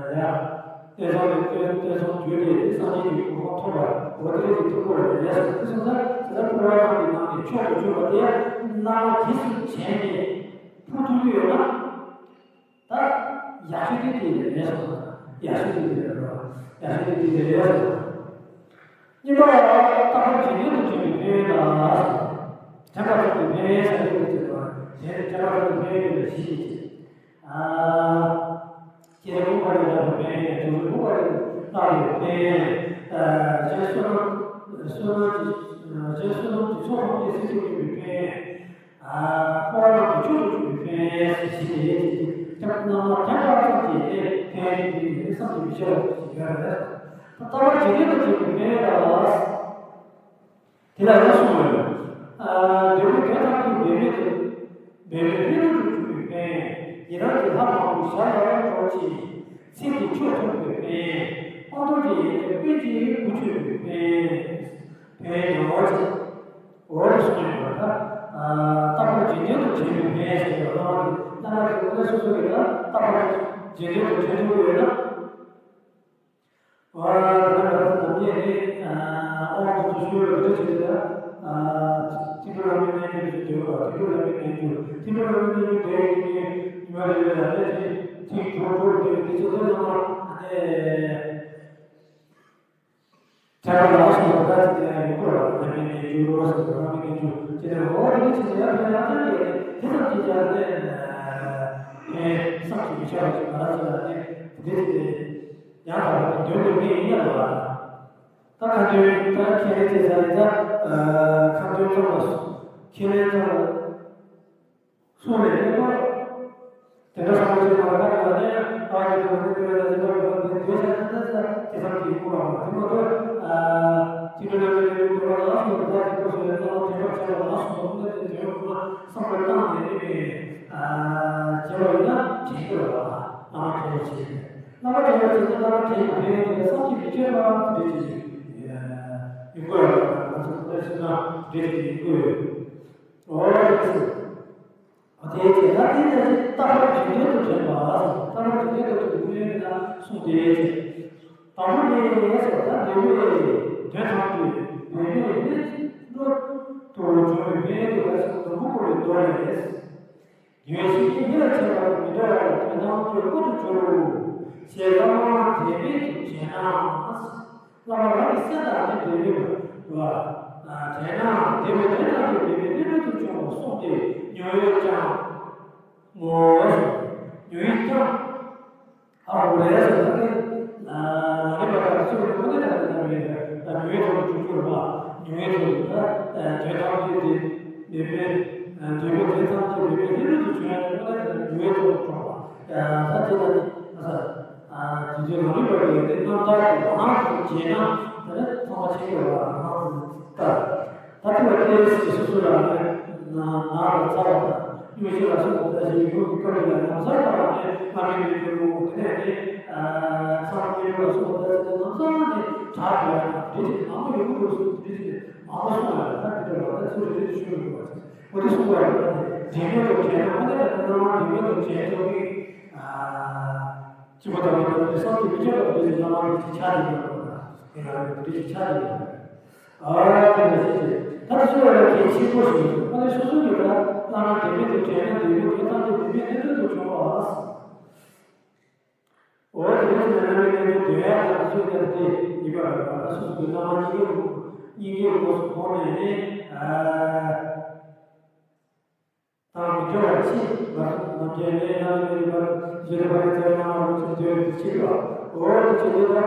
ཡང་། སྟོད་འཚངས་ནས་སྟོད་འཚངས་བརྗོད་དེ་དེ་སངས་རྒྱས་ཀྱི་གོ་འཕང་ཐོབ་པ་འོ་དེ་རེད་ཀྱི་ཐུབ་པ་ཡོད་མ་རེད་ཟེར་བ། དེ་སོང་ཙང་དེ་ལྟར་འཕོ་བ་རྣམས་ཀྱི་ནང་ནས་མཆོག་ཏུ་གྱུར་པ་དེ་བླ་མ་རྗེས་སུ་དྲན་ནས་འཕོ་ཐུབ་ཀྱི་ཡོད་ན། ཡག་ཤོས་དེ་དེ་རེད་སོང་། ཡག་ཤོས་དེ་དེ་རེད་རོ། ཡག་ཤོས་དེ་དེ་རེད་སོང་། གཉིས་པ། རྟག་པར་རྗེས་དྲན་དུ་བྱེད་པའི་ཕན་ཡོན་ལ། དྲན་པ་ཐོབ་པའི་ཕན་ཡོན་ཟེར་དེ་དེ་ཚོ་དྲན་དྲན་པ་ཐོབ་པའི་ཕན་ཡོན་ལ་བཞི་ཡོད་ཅེས། ཨ། སྐྱེས་བུ་ལ་ཡང་དག་པའི་ཕན་ཡོན། དུས་ཀྱི་བུ་ལ་ཡང་དག་པའི་ཕན་ཡོན། ཨ། རྗེ་བསོད་ནམས། བསོད་ནམས་ཀྱི། རྗེ་བསོད་ནམས་ཀྱི་ཚོགས་ཐམས་ཅད་སྲིད་པར་འཇུག་པའི་ཕན་ཡོན། ཨ། འཁོར་བ་རྣམས་ཀྱི་མཆོག་ཏུ་གྱུར་པའི་ཕན་ཡོན་ཞེས་བྱས་ཏེ། ཐེག་པ་དང་ཐེག་པ་ཐམས་ཅད་ནི་ཕན་ཡོན་དེ་ནི་བསམ་གྱིས་མི་ཁྱབ་པ་ཞིག་ཡོད་རེད། རྟག་པར་རྗེས་དྲན་དུ་བྱེད་པའི་ཕན་ཡོན་ལ། དེ་ལ་ཡང་གསུངས་ཡོད། ཨ། འདོད་པའི་དོན་ཐམས་ཅད་འབད་མེད་དུ། འབད་མེད་ལྷུན་གྲུབ་ཏུ་གྱུར་པའི་ཕན་ཡོན། ཡི་དམ་གྱི་ལྷ་མང་པོ་ཞལ་ལ་གྲོལ་ཅིང་ཚིག་གི་ཆོས་ཐོས་པའི་ཕན་ཡོན། སྤངས་རྟོགས་ཀྱི་ཡོན་ཏན་ཀུན་གྱིས་གོ་ཆོད་པའི་ཕན་ཡོན། ཕན་ཡོན་ཡོད་ཅེས། འོ་རེ་གསུངས་ཡོད་པ་ལ། ཨ། རྟག་པར་རྗེས་དྲན་དུ་བྱེད་པའི་ཕན་ཡོན་ཞེས་པ་ལ། བླ་མ་དེ་སོ་སོ་གི་ལ་རྟག་པར་རྗེས་དྲན་དུ་བྱེད་ཐུབ་ཀྱི་ཡོད་ན། ཨ། ད་ནི་ང་རང་ཚོ་ནམ་རྒྱུན་ནི། ཨ། དབང་དུ་ཞུ་བའི་འདུ་བྱེད་ཀྱི་ལ། ཨ། ཐིག་ཕུ་བླ་མའི་རྣལ་འབྱོར་ཞེས་འདོད་པ། ཐིག་ཕུ་བླ་མའི་རྣལ་འབྱོར། ཐིག་ཕུ་བླ་མའི་རྣལ་འབྱོར་དེ་ཡི་ཉི་མ་རེ་རེ་ལ་ནི་ཐིག་ཐིག་གྲོགས་གྲོགས་དེ་དེ་ཚོ་དེ་ཚང་མ་ཨ་ནི། ཐེག་པ་ལ་སོགས་པ་ད་ཅི་ཡང་ཡོད་དགོས་ར། བླ་མའི་རྣལ་འབྱོར་རོ་ཟེར་བ་བླ་མའི་རྣལ་འབྱོར་ཅི་ནས་འོ་དེ་ཅི་ཡང་ཕན་ཡང་ཐལ་ཡོད་དེ་ཙམ་གྱིས་ཀྱང་ནས་ཕན་བསམ་གྱིས་མི་ཁྱབ་པ་ཞིག་ང་རང་ཚོ་ལ་ནི་དེ་ཅི་ནས་ཡང་དག་པའི་དོན་དུ་ངེས་ཡིན་ཡང་ལ། ད་ཁ་འདོན་ད་ཁས་ལེན་བྱེད་ས་ཡིན་ད། ཁ་འདོན་ཙམ་ལ་ཁས་ལེན་ཙམ་ལ། གསུངས་ནས་ཡོད་པ། དེ་འདྲ་བསམ་བློ་ཞིག་མ་བཏང་ན་ནི་ཨ་ནི་དེ་མ་ནི་དེ་བས་ན་དེ་བས་ན་དེ་བས་ན་དེ་བས་ན་དེ་བསམ་གྱི་ཡོད་པ་མ་དེ་མ་གཏོགས། ཨ། དེ་འདྲ་ལ་ནི་དེ་བས་ན་ལ་སོགས་པ་དེ་ཚོ་ལ་ལ་དེ་བས་ཆེ་བ་ལ་སོགས་པ་ནི་དེ་དེ་བས་ན་བསམ་བློ་བཏང་ནས་ནི་ཨ། བྱེད་པ་ཡིན་ན་བྱེད་ཀྱི་རེད་པ། བླ་མ་དྲན་པ་བྱེད་ཀྱི་རེད། བླ་མ་དྲན་པ་བྱེད་ན་བླ་མ་དྲན་པའི་དེ་བསམ་གྱིས་མི་ཁྱབ་པ་དེ་བྱེད་ཀྱི་ཡོད་དགོས་རེད་པ། ང་ཚོ་དེ་འདྲ་བྱེད་ན་དེ་བྱེད་ཀྱི་ཡོད་དགོས་ཡོད། འོ་རེད་ཟེར། དེའི་ཚེ་ད་དེའི་ཚེ་རྟག་པར་རྗེས་དྲན་དུ་དྲན་པ། རྟག་པར་རྗེས་དྲན་དུ་དྲན་པའི་ཕན་ཡོན་གསུངས་ཏེ། དང་པོ་ནི་ཟེར་བ་ད་འདོད་པའི་དོན་ཐམས་ཅད་འབད་མེད་ལྷུན་གྲུབ་ཏུ་འབྱུང་བའི་ཕན་ཡོན་དེ་ལ་ཟེར་སྡོང་པོ་བསྐོར་བའི་མདོ་ལས། ཡོན་ཞིང་ཡིད་ལ་བྱེད་པ་དང་མི་འབྲལ་བར་དོན་ཐམས་ཅད་དངོས་སུ་འབྱོར་རོ། ཞེས་བླ་མ་དྲན་པའི་དུ་བྱས་ན། བླ་མ་རང་གི་སེམས་དང་ནི་འབྲེལ་བའི་བ། དེས་ན་དེ་བས་དོན་དམ་པའི་འབྲེལ་བའི་གནས་ལུགས་སུ་བྱུང་བ་གསུངས་ཏེ་ཉོན་ཡོད་ཀྱང་། ངོ་། ཉོན་ཡོད་ཀྱང་། ཨ་འོ་རེད་ཟེར་ན་ནི། ལ་ལས་པ་དང་ཚུལ་ཁྲིམས་དེ་དང་དེ་དང་རེད། ཉོན་ཡོད་ཐོག་ཏུ་འཇུག་དགོས་པ། ཉོན་ཡོད་ཐོག་ཏུ་ད་དོན་དམ་པའི་དེ་འབྲེལ་བའི་འབྲེལ་བའི་དོན་དམ་པའི་འབྲེལ་བའི་གནས་ལུགས་སུ་བྱུང་ཡང་ནི་ཉོན་ཡོད་ཐོག་ཏུ་འཇུག་པ། ད་དེ་ལ་ནི་ཨ་ས། དེ་ཚོའི་ནང་མི་བར་གྱི་རྣམ་ཐར་གྱི་ལམ་སྣ་ཚོ་བྱས་ན་དེ་ནི་ཚང་མ་ཤེས་དགོས་པ་ལམ་སྣ་ཚོ་ལྟར། ད་དེ་བ་ཏེ་སི་སོ་སོ་ལ་ནི་ན་ན་དང་ཚ་བ་དང་གཡོ་ཞིག་ལ་སོགས་པ་ད་ཞིག་ཡོད་ཀྱི་སྐབས་ལ་ལམ་སང་བ་ནི་ཨ་མི་མི་འགྱུར་རོ། དེ་ནས་ནི་ཚ་བ་གཡོ་ལ་སོགས་པ་ད་ཞིག་ལམ་སང་ནི་དྲག་དགོས་ཡ་དང་དེ་ཞིག་མང་པོ་ཡོང་གི་འདུག་གསུངས་དེ་ཞིག་མང་པོ་གསུངས་ཡ་ད་དེ་འདྲ་བ་ད་ཚུར་རེ་རེ་ཞུ་དགོས་པ་ཞིག་འོ་དེ་གསུངས་པ་རེད། དྲན་མེད་དུ་དྲན་ན་ཨ་ནི་ད་ནི་སྣང་བ་དྲན་མེད་དུ་དྲན་ཐུབ་ཀྱི། གཅིག་པ་དང་མི་དང་དེ་བསམ་གྱིས་མི་ཁྱབ་པ་དེ་ཞིག་སྣང་བ་དེ་ཅིག་ཆགས་ཀྱི་ཡོད་པ་དང་དེ་ལ་དེ་ཅིག་ཆགས་ཀྱི་ཡོད་པ། ཨ་དེ་འདྲ་ཞིག་ཅེས་ད་དེ་ཚོ་ཡང་གལ་ཆེན་པོ་ཞིག་ཡིན། ཨ་ནི་སོ་སོ་གི་ད་སྣང་བ་དྲན་མེད་དུ་དྲན་ན་དེ་ཡོད་དེ་ཐམས་ཅད་མི་མེད་གནས་ཚུལ་དུ་བྱུང་བ། འོ་དེ་ནས་ནང་མི་གནས་ཚུལ་དེ་ཡང་ད་དེ་ཚོ་ཡང་དེ་ཡིན་པ་རེད་པ། ད་སོ་སོ་གི་སྣང་བ་སྙིང་གའི་སྙིང་གའི་ངོས་སུ་གོ་ནས་ནི། ཨ། དང་མི་འབྲལ་བར་ཕྱིན་པ། ནམ་མཁའི་ལས་རྣམ་གཉིས་པར་བཞི་རེ་བ་རེ་ཙམ་ཡང་མ་རུ་ཚུར་འདོད་དུ་ཕྱིན་པ། འོ་དེ་ཚོ་ཡོད་ད།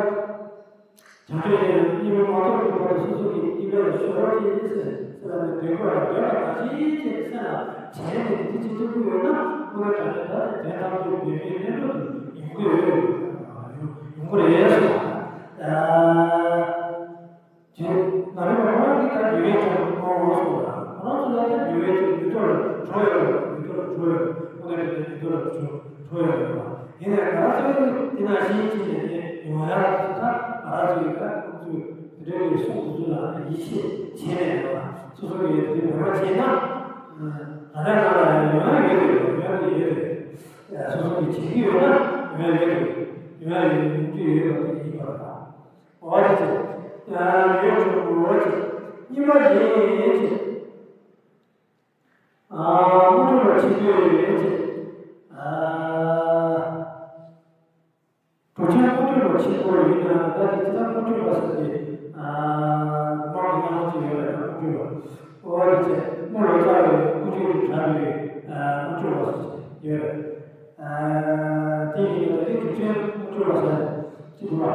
བྱང་ཆུབ་ཡོན་གཉིས་པོ་མ་ཐོབ་ཀྱི་བར་དུ་སོ་སོ་གི་གཉིས་པའི་ལ་ཤོར་བ་ཅི་ཡིན་ཟེར་ཟེར་ལ་ནི་འདོད་པ་ལ་འདོད་པ་ནང་བཞིན་བྱས་ནས་སེམས་ལ་དྲན་ནས་དེ་ཚོ་ཅི་ཐུབ་ཀྱི་ཡོད་ན་ཀུན་ལ་དྲན་ནས་ད་དེ་དོན་དམ་པའི་འབད་མེད་གནས་ལུགས་དུ་ཡོང་གི་ཡོད། ཡོང་གི་རེད་ཟེར། ཅེས། ང་རང་ཁོ་རང་གིས་ད་འདོད་པའི་ཐོག་ཏུ་མཐོང་བ་སོགས་ལ་ཁོ་རང་ཚོ་ལ་ད་འདོད་པའི་ཐོག་ཏུ་མི་འདོད་ལ་འགྲོ་ཡོད་རེད། མི་འདོད་ལ་འགྲོ་ཡོད་རེད། ཁོ་ནའི་འདོད་པའི་མི་འདོད་ལ་འགྲོ་འགྲོ་ཡོད་རེད་པ། ཡིན་ནའི་ང་རང་ཚོའི་དེ་ནང་བཞིན་བྱས་ནས་ནི་ཡོང་ཡག་ད་ང་རང་ཚོའི་ད་ཁོང་ཚོའི་དེ་འདྲའི་གསུང་དེ་ཚོ་ལ་ཡིད་ཆེས་བྱས་ནས་རེད་པ། སོ་སོ་གིས་དེ་འདོད་པ་བྱས་ན་ད་ལྟ་ང་ལ་ཡོང་ཡག་ཡོད་རེད། ཡོང་ཡག་ཡོད་རེད། སོ་སོ་གིས་བྱེད་ཀྱི་ཡོད་ན་ཡོང་ཡག་ཡོད་རེད། ཡོང་ཡག་ཡོང་རྒྱུ་ཡོད་པ་དེ་ཡིན་པ་རེད་པ། འོ་དེ་ཅི། ཡང་ཡོད་ཀྱང་འོ་ཅི། གཉིས་པ་ཡིན་ཅི། ཨ། མ་ཐུབ་པ་ཆེ་བོས་ཡོད་ཅི། ཨ། ཡོད་ན་ད་དེ་ཅི་ལྟར་དངོས་གྲུབ་པ་ཟེར་ཏེ། མང་གི་རྣམ་པ་ཅིག་ཡོད་རེད། དངོས་གྲུབ་པ། འོ་དེ་ཚེ་དངོས་ལ་བྱ་བའི་དངོས་གྲུབ་ཀྱི་གྲགས་པའི་དངོས་གྲུབ་པ་ཟེར་ཡོད་རེད། དེ་ཡིན་ན་དེ་གྲུབ་ཆེན་དངོས་གྲུབ་པ་ཟེར་ཅི་འདུག་བ།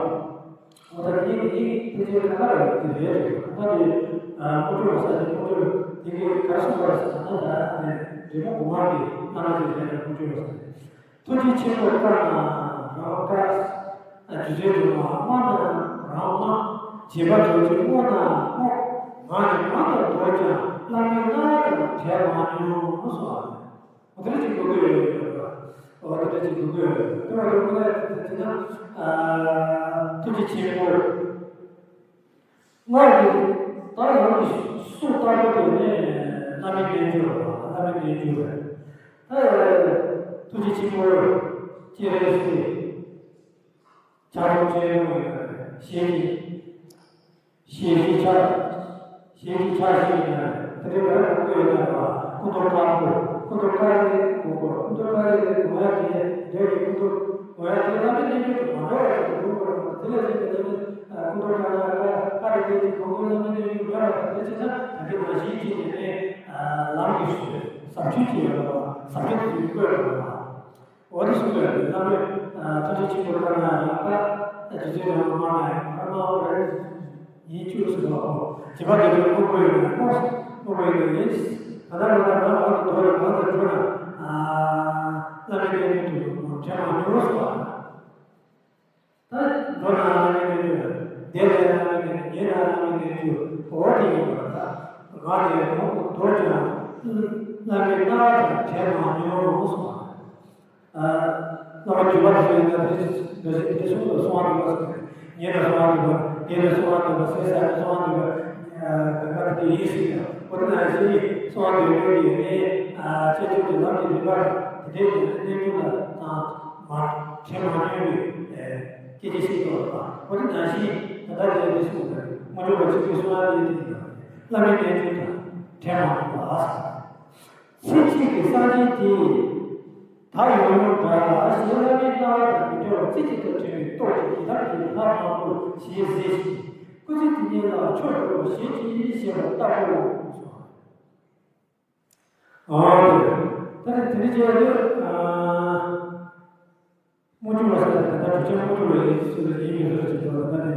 འོ་ད་དེ་ནི་ཕལ་ཆེར་ག་ལ་རེད་དེ་རེད་རེད། ད་དེ་དངོས་གྲུབ་པ་ཟེར་ཏེ་དངོས་གྲུབ་དེ་གའི་ག་སོང་བ་ཟེར་ན་ད་ད་རེད། རི་མོ་དགུ་མ་གི་ཨ་ན་དེ་རེད། དངོས་གྲུབ་པ་ཟེར། ཐུགས་རྗེ་ཆེན་པོ་བཀའ་གནང་རང་བཀའ། རྗེ་བཙུན་སྒྲོལ་མ་དམར་ན་རང་དམར། བྱེད་པ་རྡོ་རྗེ་སྔོ་ན་སྔོ། ང་ནི་གང་དུ་འགྲོ་ཀྱང་བླ་མའི་རྣ་བ་དང་བྲལ་མ་མྱོང་གསུངས་པ། འོ་དེ་འདྲ་ཅིག་འདུག་གི་ཡོད་རེད། འོ་དེ་འདྲ་ཅིག་འདུག་གི་ཡོད་རེད། དེ་བ་དེ་ཁོ་ན་དེ་ན་ཐུགས་རྗེ་ཆེན་པོ། སྔར་གྱི་ད་རང་གི་སྲོག་ལྟ་བུ་དེ་ནི་བླ་མའི་རྣལ་འབྱོར་བ། བླ་མའི་རྣལ་འབྱོར་བ། ད་ཐུགས་རྗེ་ཆེན་པོ་སྤྱན་རས་གཟིགས། ཕྱག་རྡོར་སྤྱན་རས་གཟིགས་ཡིན་ན་རེད། ཞལ་གྱི་ཞལ་གྱི་ཕྱག་ཞལ་གྱི་ཕྱག་ཞིག་ཡིན་ན་རེད། དེ་འདྲའི་བར་དུ་བཀོད་ཡོད་ན་རེད་བ། སྐུ་མདོག་དཀར་པོ། སྐུ་མདོག་དཀར་རེད་གོ་གོ། སྐུ་མདོག་དཀར་རེད་རེད་གོ་ཡ་དེ་འདྲ་གི་སྐུ་མདོག་གོ་ཡ་དེ་བླ་མའི་རྣལ་འབྱོར་དུ་མ་འགྲོ་བ་ཞིག་ཏུ་གོ་དགོས་རེད། དེ་ལས་གཞན་པའི་བླ་མའི་སྐུ་མདོག་དཀར་ན་དཀར་དཀར་རེད་དེ་གོ་གོ་བླ་མའི་རྣལ་འབྱོར་མེད་པ་དང་། དེ་བྱས་ན་ད་གིན་ནང་བཞིན་བྱས་ནས་ནི་ལམ་གྱི་ཟབ་ཆོས་ཅིག་ཡོད་རེད་བ། ཟབ་ཆོས་དེ་ཚོ་བཀོད་ཡོད་རེད་བ། འོ་དེ་གསུངས་པའི་བླ་མས་ཐུགས་རྗེ་ཆེན་པོ་བཀའ་གནང་རང་བཀའ། རྗེ་བཙུན་སྒྲོལ་མ་དམར་ན་དམར་མ་འོ་རེད། ཡིན་གཅིག་སུ་ལ་འོ། བྱེད་པ་དེ་ཚོ་སྔོན་པོ་ཡོད་ན་སྔོ། སྔོན་པོ་ཡོད་ན་ཡིན། ད་ལྟ་ང་ལ་རང་རང་དུ་འགྲོ་རེད། གང་དུ་འགྲོ་ན་བླ་མའི་རྣལ་འབྱོར་དུ་དྲན་མ་མྱོང་སོང་བ། ད་འགྲོ་ན་བླ་མའི་རྣལ་འབྱོར། བསྡད་ན་བླ་མའི་རྣལ་འབྱོར། ཉལ་ན་བླ་མའི་རྣལ་འབྱོར། འོ་དེ་ཡིན་པར་ད་ང་དེ་གོང་དུ་འགྲོ་ཀྱང་བླ་མའི་རྣ་བ་དང་བྲལ་མ་མྱོང་གསུངས་པ། བླ་མ་བརྒྱུད་པ་དེ་ཚོ་ཡིན་ན་དེ་འདྲ་ཞིག་དེ་གསུང་དུ་གསོལ་བ་འདེབས་པ་ཟེར། ཉལ་ནས་གསོལ་བ་འདེབས་པ། བསྡད་ནས་གསོལ་བ་འདེབས་པ། ཟས་ཟ་ནས་གསོལ་བ་འདེབས་པ། ག་ག་དེ་ཡིན་ཞིག་ཡང་འོ་དེ་ནང་བཞིན་གསོལ་བ་འདེབས་དགོས་ཀྱི་ཡོད་མེད། སྤྱོད་ཚུལ་གྱི་ལམ་གྱི་རིམ་པ་དེ་འདྲའི་གནས་ཚུལ་ལ་དང་མ་བྲལ་མ་མྱོང་བའི་སྐད་ཆ་ཞིག་གཏོང་བ། འོ་དེ་ནང་བཞིན་ད་ལྟ་དེ་འདྲ་གསུངས་པ་རེད། དངོས་གྲུབ་པ་ཆེན་པོའི་གསོལ་བ་འདེབས་དེ་ཡིན་པ་རེད། བླ་མའི་རྣལ་འབྱོར་དང་བྲལ་མ་མྱོང་བ། ཚེ་གཅིག་གི་སངས་རྒྱས་དེས། ད་ཡོང་ཡོང་འདྲ་ཞེས་བླ་མའི་རྣ་བ་དང་མི་འབྲལ་བར་རྩེ་གཅིག་ཏུ་དྲན་པའི་སྟོབས་ཀྱིས་ཡི་དམ་གྱི་ལྷ་མང་པོ་ཞེས་ཟེར་ཞིང་། སྐུ་ཚེ་དེ་ཉིད་ལ་མཆོག་གྲུབ་པོ་ཞེས་བགྱི་ཞེས་པ་ལྟ་བུའོ། ཨོ། ད་ནི་དེ་རིང་ཁྱེད་ནི་དངོས་གྲུབ་པ་ཟེར་ན་ད་ལྟ་གྲུབ་ཆེན་དངོས་གྲུབ་པ་ཡིན་ཟེར་ཡིན་མིན་ཟེར་གྱི་འདུག་ད་ནི་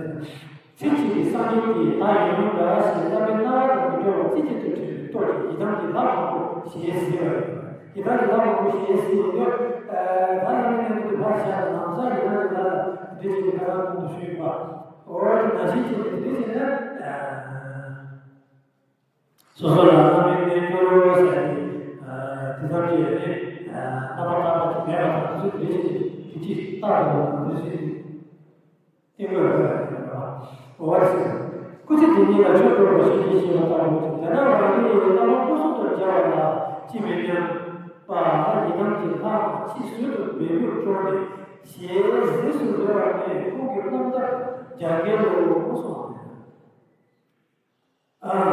ཚེ་གཅིག་གི་སངས་རྒྱས་ཀྱིས་ད་ཡོང་ཡོང་འདྲ་ཞེས་བླ་མའི་རྣ་བ་དང་མི་འབྲལ་བར་རྩེ་གཅིག་ཏུ་དྲན་པའི་སྟོབས་ཀྱིས་ཡི་དམ་གྱི་ལྷ་མང་པོ་ཞེས་ཟེར་བ་ཡིན། ཡི་དམ་གྱི་ལྷ་མང་པོ་ཞེས་ཟེར་ཡོད། ད་བླ་མའི་རྣལ་འབྱོར་དུ་ཕར་བཞག་ན་ལམ་སང་ཡི་དམ་གྱི་ལྷ་ལ་འདི་ཅིག་གི་ཁ་སང་གོང་དུ་ཞུས་པ། འོ་དེ་ནང་བཞིན་བྱས་ཏེ་འདི་བྱས་ན། སོ་སོ་ལ་བླ་མའི་རྣལ་འབྱོར་ཟེར་ཏེ། དེ་ཙམ་གྱིས་ནི་རྣམ་པར་དག་པ་དེ་མེད་པ་དང་། དེ་ཚོ་དེ་བཞིན་དུ་དེ་ཅིག་བཏགས་པ་དང་། དེ་བཞིན་དུ་ཏིང་ངེ་འོ་བ་ཟེར། སྐུ་ཚེ་དེ་ཉིད་ལ་མཆོག་གྲུབ་པོ་ཞེས་བགྱི་ཞེས་པ་ལྟ་བུ་དེ་ན་རང་རེ་ཡི་བླ་མ་སྐུ་གསུམ་དུ་མཇལ་བ་ལ་ཅི་མི་སྙམ་པ། ཡི་དམ་གྱི་ལྷ་ཅིག་ཟུར་དུ་སྦས་མྱུར་སྤྲོ་ནས་ཞེས་གཟིགས་སུ་རེ་བ་ནས་ཁོང་གི་རྣམ་ཐར་རྒྱ་སྐད་ལོ་གསུངས་པ་རེད། ཨ།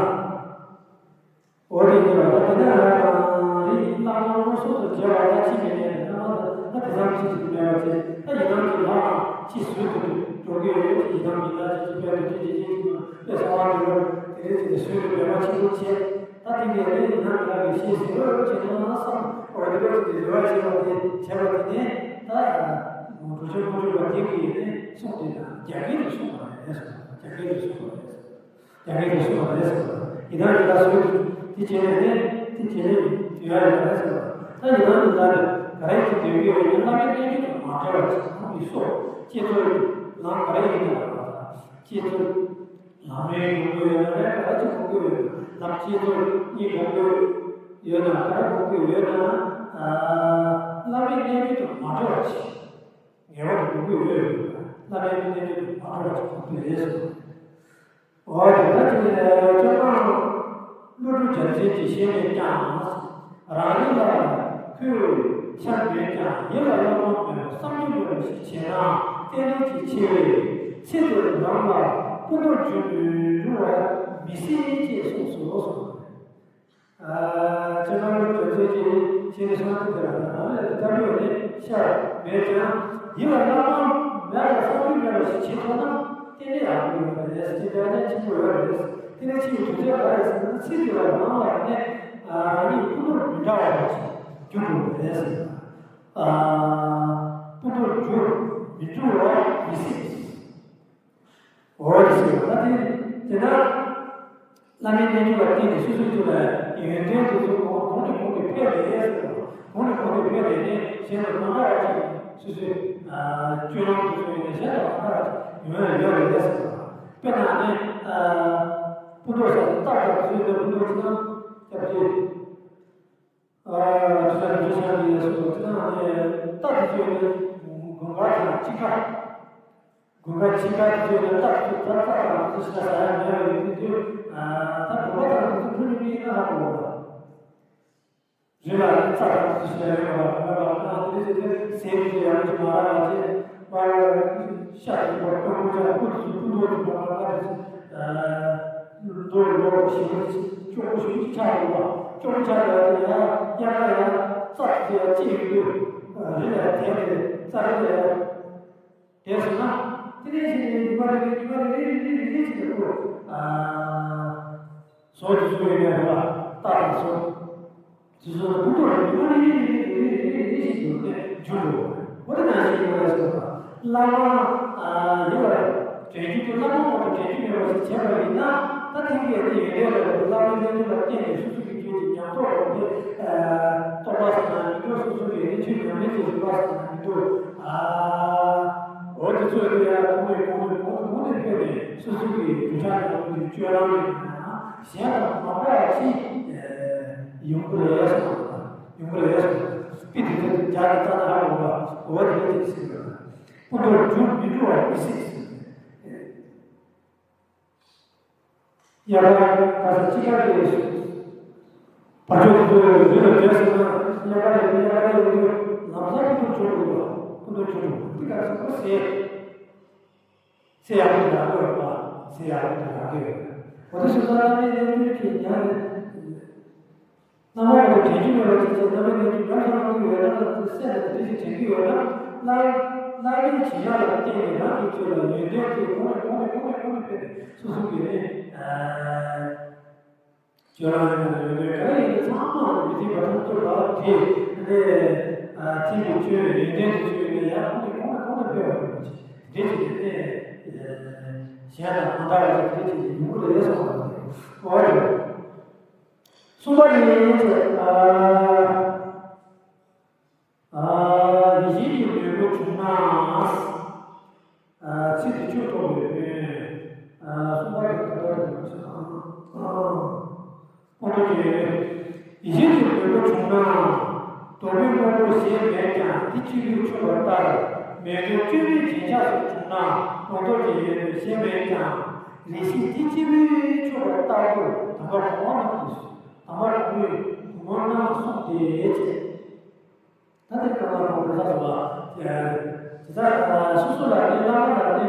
འོ་དེ་ཉིད་ལ་ད་དེ་ནས་རང་རེ་ཡི་བླ་མ་སྐུ་གསུམ་དུ་མཇལ་བ་ལ་ཅི་མི་སྙམ་པའི་བླ་མ་ད་དེ་ཙམ་ཅིག་ཅིག་མེད་པ་བྱས། ད་ཡི་དམ་གྱི་ལྷ་ཅིག་ཟུར་དུ་འགྲོ་གི་ཡོད། ཡི་དམ་གྱི་ལྷ་ཅིག་ཅིག་དཔལ་རྡོ་རྗེ་འཇིགས་བྱེད་ཀྱི་དཔལ་གསང་བ་འདུས་པ་དེ་རེད་ཅེས་ཟུར་དུ་འབད་པ་ཆེན་པོ་བྱས། ད་དེ་ནས་ནི་ཡི་དམ་གྱི་ལྷ་གི་ཞལ་གཟིགས་རོགས་བྱས་ན་བསམ། འོ་དེ་རེད་ཅེས་རེ་བ་བྱས་པ་དེ་བྱས་པ་དེ་ནས་ད་གྲུབ་ཆེན་དངོས་གྲུབ་པ་དེ་གིས་ནི་གསུངས་ཏེ། ད་རྒྱ་སྐད་དུ་གསུངས་པ་རེད་ཟེར། རྒྱ་སྐད་དུ་གསུངས་པ་རེད་ཟེར། རྒྱ་སྐད་དུ་གསུངས་པ་རེད་ཟེར། ཡི་དམ་གྱི་ལྷ་ཟུར་དུ་དེ་བྱས་ནས་ནི་དེ་བྱས་ནས་ཡོད་ཡ་ཡོད་རེད་ཟེར། ད་ཡི་དམ་གྱི་ལྷ་དེ་ག་རེ་ཅིག་འདོད་ཀྱི་ཡོད་ན་བླ་མའི་རྣལ་འབྱོར་དང་མ་བྲལ་བ་ཅིག་ཁོང་གི་སྲོག་བསྐྱེད་རྫོགས་ལམ་ག་རེ་ཡིན་ན་ར། བསྐྱེད་རྫོགས་ལམ་རིམ་སྒོམ་དགོས་ཡོད་ན་རེད། ག་རེ་ཅིག་སྒོམ་དགོས་ཡོད་ན། ལམ་བསྐྱེད་རྫོགས་གཉིས་སྒོམ་དགོས་ཡོད་ན། ག་རེ་སྒོམ་དགོས་ཡོད་ན། བླ་མའི་རྣལ་འབྱོར་དང་མ་བྲལ་བ་ཅིག་ངེས་པར་དུ་དགོས་ཀྱི་ཡོད། བླ་མའི་རྣལ་འབྱོར་དང་མ་བྲལ་བ་ཅིག་དགོས་ཀྱི་ཡོད་ཟེར། འོ་དེ་ལྟར་བྱས་ནས་སྐྱབས་མགོན་བློ་གྲོས་རྒྱལ་མཚན་གྱིས་ཞལ་ནས་ཀྱང་། རང་རེ་ལ་ཁོས་ཆ་མེད་ཀྱང་ཡིད་ལ་བླ་མ་མེད་པ་བསམ་རྒྱུ་མེད་པ་ཞིག་བྱས་ན་བརྟན་ལྷིང་ཅིག་ཆེ་བས། ཚེ་འདིར་རང་ལ་སྐུ་མདོག་འཇུ་མི་རུང་བ་མི་སྲིད་ཅེས་གསུངས་སོ། སྐྱབས་མགོན་རྒྱལ་མཚན་གྱིས་ཞལ་ནས་གསུངས་དུས་དེ་ལ་རང་ལ་དེ་ལྟ་བུའི་ནི་ཤ་མེད་ཀྱང་ཡིད་ལ་བླ་མ་མེད་པར་བསམ་རྒྱུ་མེད་པ། ཞིག་བྱེད་ཐུབ་ན་ཏན་ཏན་ཡག་པོ་ཡོད་རེད། དེ་འདྲ་ཅན་ཆེན་པོ་ཡོད་རེད། དེ་ནས་ཕྱིའི་དུས་ཚོད་ག་རེ་ཟེར་ན། ཚེ་འདི་ལ་རང་ལ་ནི་རང་ཉིད་ཀུན་རྟོག་མི་འདྲ་བ་ཞིག་འགྱུར་འགྲོ་བ་རེད་ཟེར། ཀུན་རྟོག་འགྱུར་མི་འགྱུར་བ་མི་སྲིད། འོ་དེ་ཟེར་བ་ད་དེ་དེ་ན། བླ་མའི་རྣལ་འབྱོར་ལ་བརྟེན་ནས་སོ་སོའི་རྒྱུད་ལ་ཡོན་ཏན་དེ་ཚོ་གོང་གོང་ནས་གོང་དུ་འཕེལ་ནས་ཟེར་བ། གོང་ནས་གོང་དུ་འཕེལ་ནས་ནི་གཞན་དང་མ་འདྲ་བ་ཅིག་སོ་སོའི་སྤྱོད་ལམ་དེ་ཚོ་ཡོད་ནས་གཞན་དང་མ་འདྲ་བ་ཅིག་ཡོང་ཡ་ཡོད་རེད་ཟེར་བ། དཔེར་ན་ནི་སྤུ་མདོག་ཟེར་ནས་རྟགས་དང་དེ་ཚོའི་སྤུ་མདོག་ཅིག་དང་སྐྱབས་རྗེ། ཨ་དེ་ལྟར་འདུ་ཤེས་ཀྱི་ཡོད་སོ་ཅི་ན་ནི་རྟགས་དེ་ཚོ་ཡོད་ན་དགུན་ཁ་དང་དཔྱིད་ཁ། དགུན་ཁ་དཔྱིད་ཁ་དེ་ཚོ་ཡོད་ན་རྟགས་དེ་ཚོ་རྩ་རྩ་དང་དེ་ཚོ་ཞིག་ལ་ཟ་ཡ་མེད་པ་ཡོད་དུས་དུས། ད་བོད་པ་དང་དེ་ཚོ་འགྲོ་ནི་མིན་ན་ཧ་གོ་བ། རི་ལ་རི་རྩ་དང་དེ་ཚོ་ཞིག་ལ་ཡོད་པ་མེད་པ་ཁོ་ན་དེ་ཚོ་དེ་ཟས་དེ་ཚོ་ཡང་དེ་མ་རག་པ་བྱས་པར། ཤ་དེ་ཚོ་དཀོན་པོ་ཆགས། སྤུ་དེ་ཚོ་སྤུ་མདོག་དེ་ཚོ་མ་རག་པ་དེ་ཚོ། མདོག་ལོག་ཞིམ་པོ་སྐྱོ་པོ་ཞིག་ཆགས་འདུག་པ། སྐྱོ་པོ་ཆགས་འདུག་པ་དེ་ཡང་དབྱར་ཁ་ཡང་རྩྭ་དེ་ཚོ་ཡང་སྐྱེ་ཡོང་དུས་རི་ལ་དེད་ནས་རྩྭ་རི་ལ་ཡང་དེད་སོང་ན། དེ་ནས་ཞིག་ནས་ཉི་མ་རེ་རེ་ཉི་མ་རེ་རེ་རེ་རེ་རེ་ཞིག་ལ་ཁོ་ཟོ་དེ་ཚོ་ཡོད་པའི་རེད་པ། རྟ་དང་ཟོ། དེ་ཚོ་ལ་བུ་ཐོག་རེ་རེ་རེ་རེ་རེ་རེ་རེ་རེ་ཞིག་འགྱུར་ནས་འགྱུར་འགྲོ། འོ་དེ་ནང་བཞིན་ཡོད་པ་ཞིག་ལ། བླ་མ་ཡོད་པ་དྲན་རྒྱུ་དེ། བླ་མ་མ་གཏོགས་དྲན་རྒྱུ་མེད་པ་ཞིག་བྱས་པ་ཡིན་ན། ད་ཐེངས་འདིའི་དེ་ཡོན་ཏན་ལ་བླ་མའི་རྣལ་འབྱོར་ལ་བརྟེན་ནས་སོ་སོ་གི་རྒྱུད་ཀྱི་ཉམས་རྟོགས་ལ་དེ་རྟོགས་པ་ཟེར་ན་མི་འདུག་སོ་སོ་གི་རེ་ཆོས་ཉམས་ལེན་གྱི་རིམ་པ་ཟེར་ན་མི་འདུག་འོ་དེ་ཚོ་ཡོད་ཡ་གོང་ནས་གོང་ནས་གོང་ནས་གོང་ནས་ཕེབས་ནས་སོ་སོ་གི་རྒྱུད་ཆགས་ཀྱི་སྤྱོད་ལམ་ཡིན་ན། གཞན་དང་མ་འདྲ་བ་ཅིག་ཡོང་གི་རེད་ཟེར་བ། ཡོང་གི་རེད་ཟེར་བ། དཔེ་དེ་ཚོ་རྒྱ་གི་རྩ་ན་ཧ་གོ་བ། འོ་དེ་འདྲ་ཅིག་ཟེར་བ། སྤུ་མདོག་འགྱུར་མི་འགྱུར་བ་མི་སྲིད་ཟེར། དབྱར་ཁ་ཁ་སང་དཔྱིད་ཀ་དེ་བ་ཕྱུགས་དེ་ཚོ་རི་ལ་བསྡད་སོང་ན། དབྱར་ཁ་ཡིན་དུས་དབྱར་ཁ་ཡིན་དུས་ལམ་སང་སྤུ་མདོག་འགྱུར་འགྲོ་གི་འདུག་སྤུ་མདོག་འགྱུར་འགྲོ་གི་འདུག་དེ་ག་རེ་ཟེར་ན་ཟས། ཚེ་ཡག་པོ་དེ་རག་གི་ཡོད་པ། ཚེ་ཡག་པོ་དེ་རག་གི་ཡོད་པ། འོ་དེ་སོང་ཙང་བླ་མའི་རྣལ་འབྱོར་གྱི་ཉམས་རེད། རྣམ་པ་ལ་དྲན་རྒྱུ་མེད་པ་ཅིག་བྱས། རྣམ་པའི་རྣལ་འབྱོར་ཉམས་སུ་བླང་གི་ཡོད་ན། སེམས་ལ་དེ་འདྲ་ཞིག་དྲན་གྱི་ཡོད་ན། བླ་བླ་མའི་བྱིན་རླབས་ལ་བརྟེན་ནས་རང་གི་རྒྱུད་ལ་ཡོན་ཏན་དེ་གོང་ནས་གོང་ནས་གོང་ནས་གོང་ནས་འཕེལ་ནས་སོ་སོ་གི་ནི། སྤྱོད་ལམ་ཡོད་ན་ཡོད་ན་ག་རེ་ཡིན་ན་ཚང་མ་མི་ཚེ་བར་དུ་སྤྱོད་པ་དེ་ནི་ཚིག་གི་ཆོས་ཡོན་ཏན་གྱི་ཆོས་ནི་ཡང་གོང་ནས་གོང་ནས་གོང་ནས་འཕེལ་བ་ཡིན་པ་ཅིག་དེ་ཅིག་ནི་གཞན་དང་མ་འདྲ་བ་ཅིག་དེ་ཅིག་ཡོང་གི་རེད་གསུངས་པ་རེད། འོ་རེད། གསུམ་པ་ནི་ཨ་ཡིད་བཞིན་གྱི་ནོར་བུ་བྱུང་ན། ཚིག་དེ་ཆོས་ཐོབ་པའི་དོན། གསུམ་པ་དེ་ད་ལྟ་དེ་ཁོང་ཁྲོ་ཆེ། ཡིད་བཞིན་གྱི་ནོར་བུ་བྱུང་ན། དོག་པའི་དངོས་པོ་གཞན་མེད་ཀྱང་དེ་གཅིག་པུས་ཆོད་པ་ལྟར། མོས་གུས་བཅོས་མའི་རྒྱན་ཆ་སོགས་བྱུང་ན། ལོངས་སྟོབས་ཀྱི་ཡོན་ཏན་གཞན་མེད་ཀྱང་རེ་ཞིག་དེ་གཅིག་པུས་ཆོད་པ་ལྟ་བུར་དམ་པ་གོང་མ་རྣམས་ཀྱིས། དམ་པ་གོང་མའི་གོང་མ་རྣམས་གསུངས་ཏེ། ད་དེ་ཀ་མ་རོ་བེ་ས་སོ་བ། དེ་ལྟར་སོ་སོ་ལ་ནི་བླ་མ་ལ་ནི་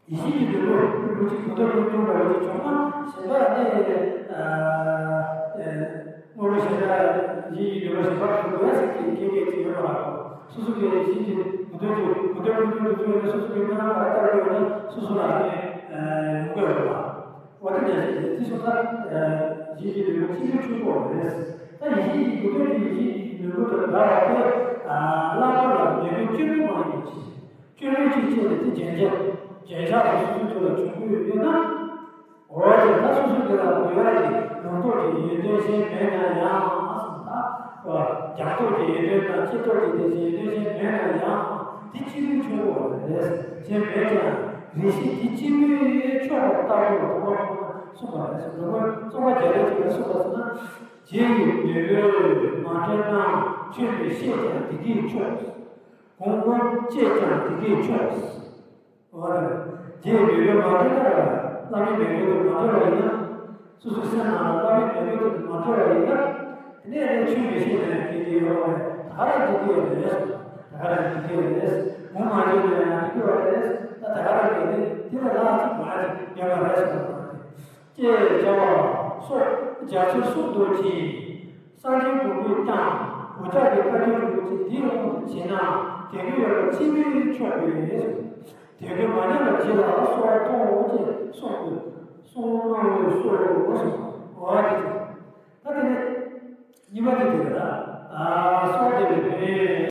ཡིད་བཞིན་གྱི་ནོར་བུ་ལུགས་གཅིག་གོ་ཐོས་ཀུན་འབྱུང་འདྲ་བོ་ཅིག་བྱུང་ན། གཞན་པ་ནི་དངོས་པོ་གཞན་དག་ཡིད་བཞིན་གྱི་ནོར་བུ་གཞན་པ་ལ་འགོད་ཡ་ཟེར་གྱི་སྐད་ཆ་ཅིག་ཡོད་མ་རེད། སོ་སོ་གི་ཡིད་བཞིན་གྱི་གོ་ཐོས་ཀྱི་གོ་ཐོས་ཀུན་འབྱུང་དུ་ཚུད་ཡོད་ན། སོ་སོ་གི་སྨོན་ལམ་ག་རེ་བཏབ་ཡོད་ན་སོ་སོ་ལ་ནི་ཡོང་གི་ཡོད་རེད་པ། འོ་དེ་འདྲ་ཞིག་རེད། དེ་སོང་ཙང་ཡིད་ཀྱི་ནོར་བུ་གཅིག་པུའི་ཆོས་སྐོར་རེད། ད་ཡིད་བཞིན་གྱི་གོ་ཐོས་ཀྱི་ཡིད་བཞིན་གྱི་ནོར་བུ་དང་འདྲ་བ་དེ། བླ་མ་ལ་མོས་གུས་བཅོས་མ་ཡིན་པ་ཅིག་བཅོས་མ་ཅིག་བྱས་ནས་དེ་རྒྱན་ཆ་རྒྱན་ཆ་དེ་སོ་སོའི་ཐོག་ལ་བྱུང་དགོས་ཡོད་ན། འོ་དེ་ད་སོ་སོ་དེ་ལ་དགོས་ཡ་གི་ལོངས་སྟོབས་ཀྱི་ཡོན་ཏན་གཞན་མེད་ན་ཡང་གསུངས། ད་རྒྱང་སྟོབས་ཀྱི་ཡོན་ཏན་དང་ལྕེ་སྟོབས་ཀྱི་དེ་བཞིན་ཡོན་ཏན་གཞན་མེད་ན་ཡང་དེ་གཅིག་པུའི་ཆོས་སྐོར་རེད། གཞན་མེད་ཀྱང་རེ་ཞིག་དེ་གཅིག་པུའི་ཆོས་སྐོར་ལྟ་བུར་དམ་པ་ཁོང་ན་གསུངས་པ་རེད། འགྲོ་མགོན་ཙོང་ཁ་རྒྱ་རས་ཀྱིས་གསུངས་པ་ཟེར་ན། རྗེ་ཡི་ནོར་བུ་མ་དྲན་ན། ཆོས་མི་ཤེས་ཀྱང་དེ་གས་ཆོག་གོང་མ་བཅད་ཀྱང་དེ་གས་ཆོག་འོ་རེད། རྗེ་ཡི་ནོར་བུ་མ་དྲན་ན། བླ་མའི་ནོར་བུ་དེ་མ་དྲན་པ་ཡིན་ན། སོ་སོའི་སེམས་ནང་ལ་བླ་མའི་ནོར་བུ་དེ་མ་དྲན་པ་ཡིན་ན། དེ་ནས་ནི་ཆོས་མི་ཤེས་ན་ཡང་དེ་གས་ཡོད་རེད། ད་ག་རང་དེ་གས་རེད། ད་ག་རང་དེ་གས་རེད། གོང་མ་བཅད་ན་ཡང་དེ་གས་རེད། ད་ད་ག་རང་དེ་གས་དེ་ལ་ལྷག་ཅིག་མ་ཅིག་ཡོད་མ་རེད་ཟེར་བ་དང་། ཅེས་བྱ་བ་སོགས་རྒྱ་མཚོའི་གསུང་རྡོ་རྗེ། སངས་རྒྱས་མགོན་པོས་ཀྱང་འུ་ཅག་གི་བཀའ་བརྒྱུད་རིན་པོ་ཆེ་འདིའི་དབང་དུ་བྱས་ན་དད་གུས་ཡོད་པ་ཆེན་པོས་ཆོག་པས། དེ་ཀུན་མ་ཉམས་པར་བྱེད་པ་ལ་གསོལ་བ་གཏོང་ངོ་ཅེས་གསུངས་ཏེ། གསུངས་ནོ་གསོལ་བ་གསུངས། འོ་དེ་ཅི། ད་དེ་ནས་གཉིས་པ་དེ་དེ་རེད་ད། ཨ་གསོལ་བ་འདེབས་པའི་དོན།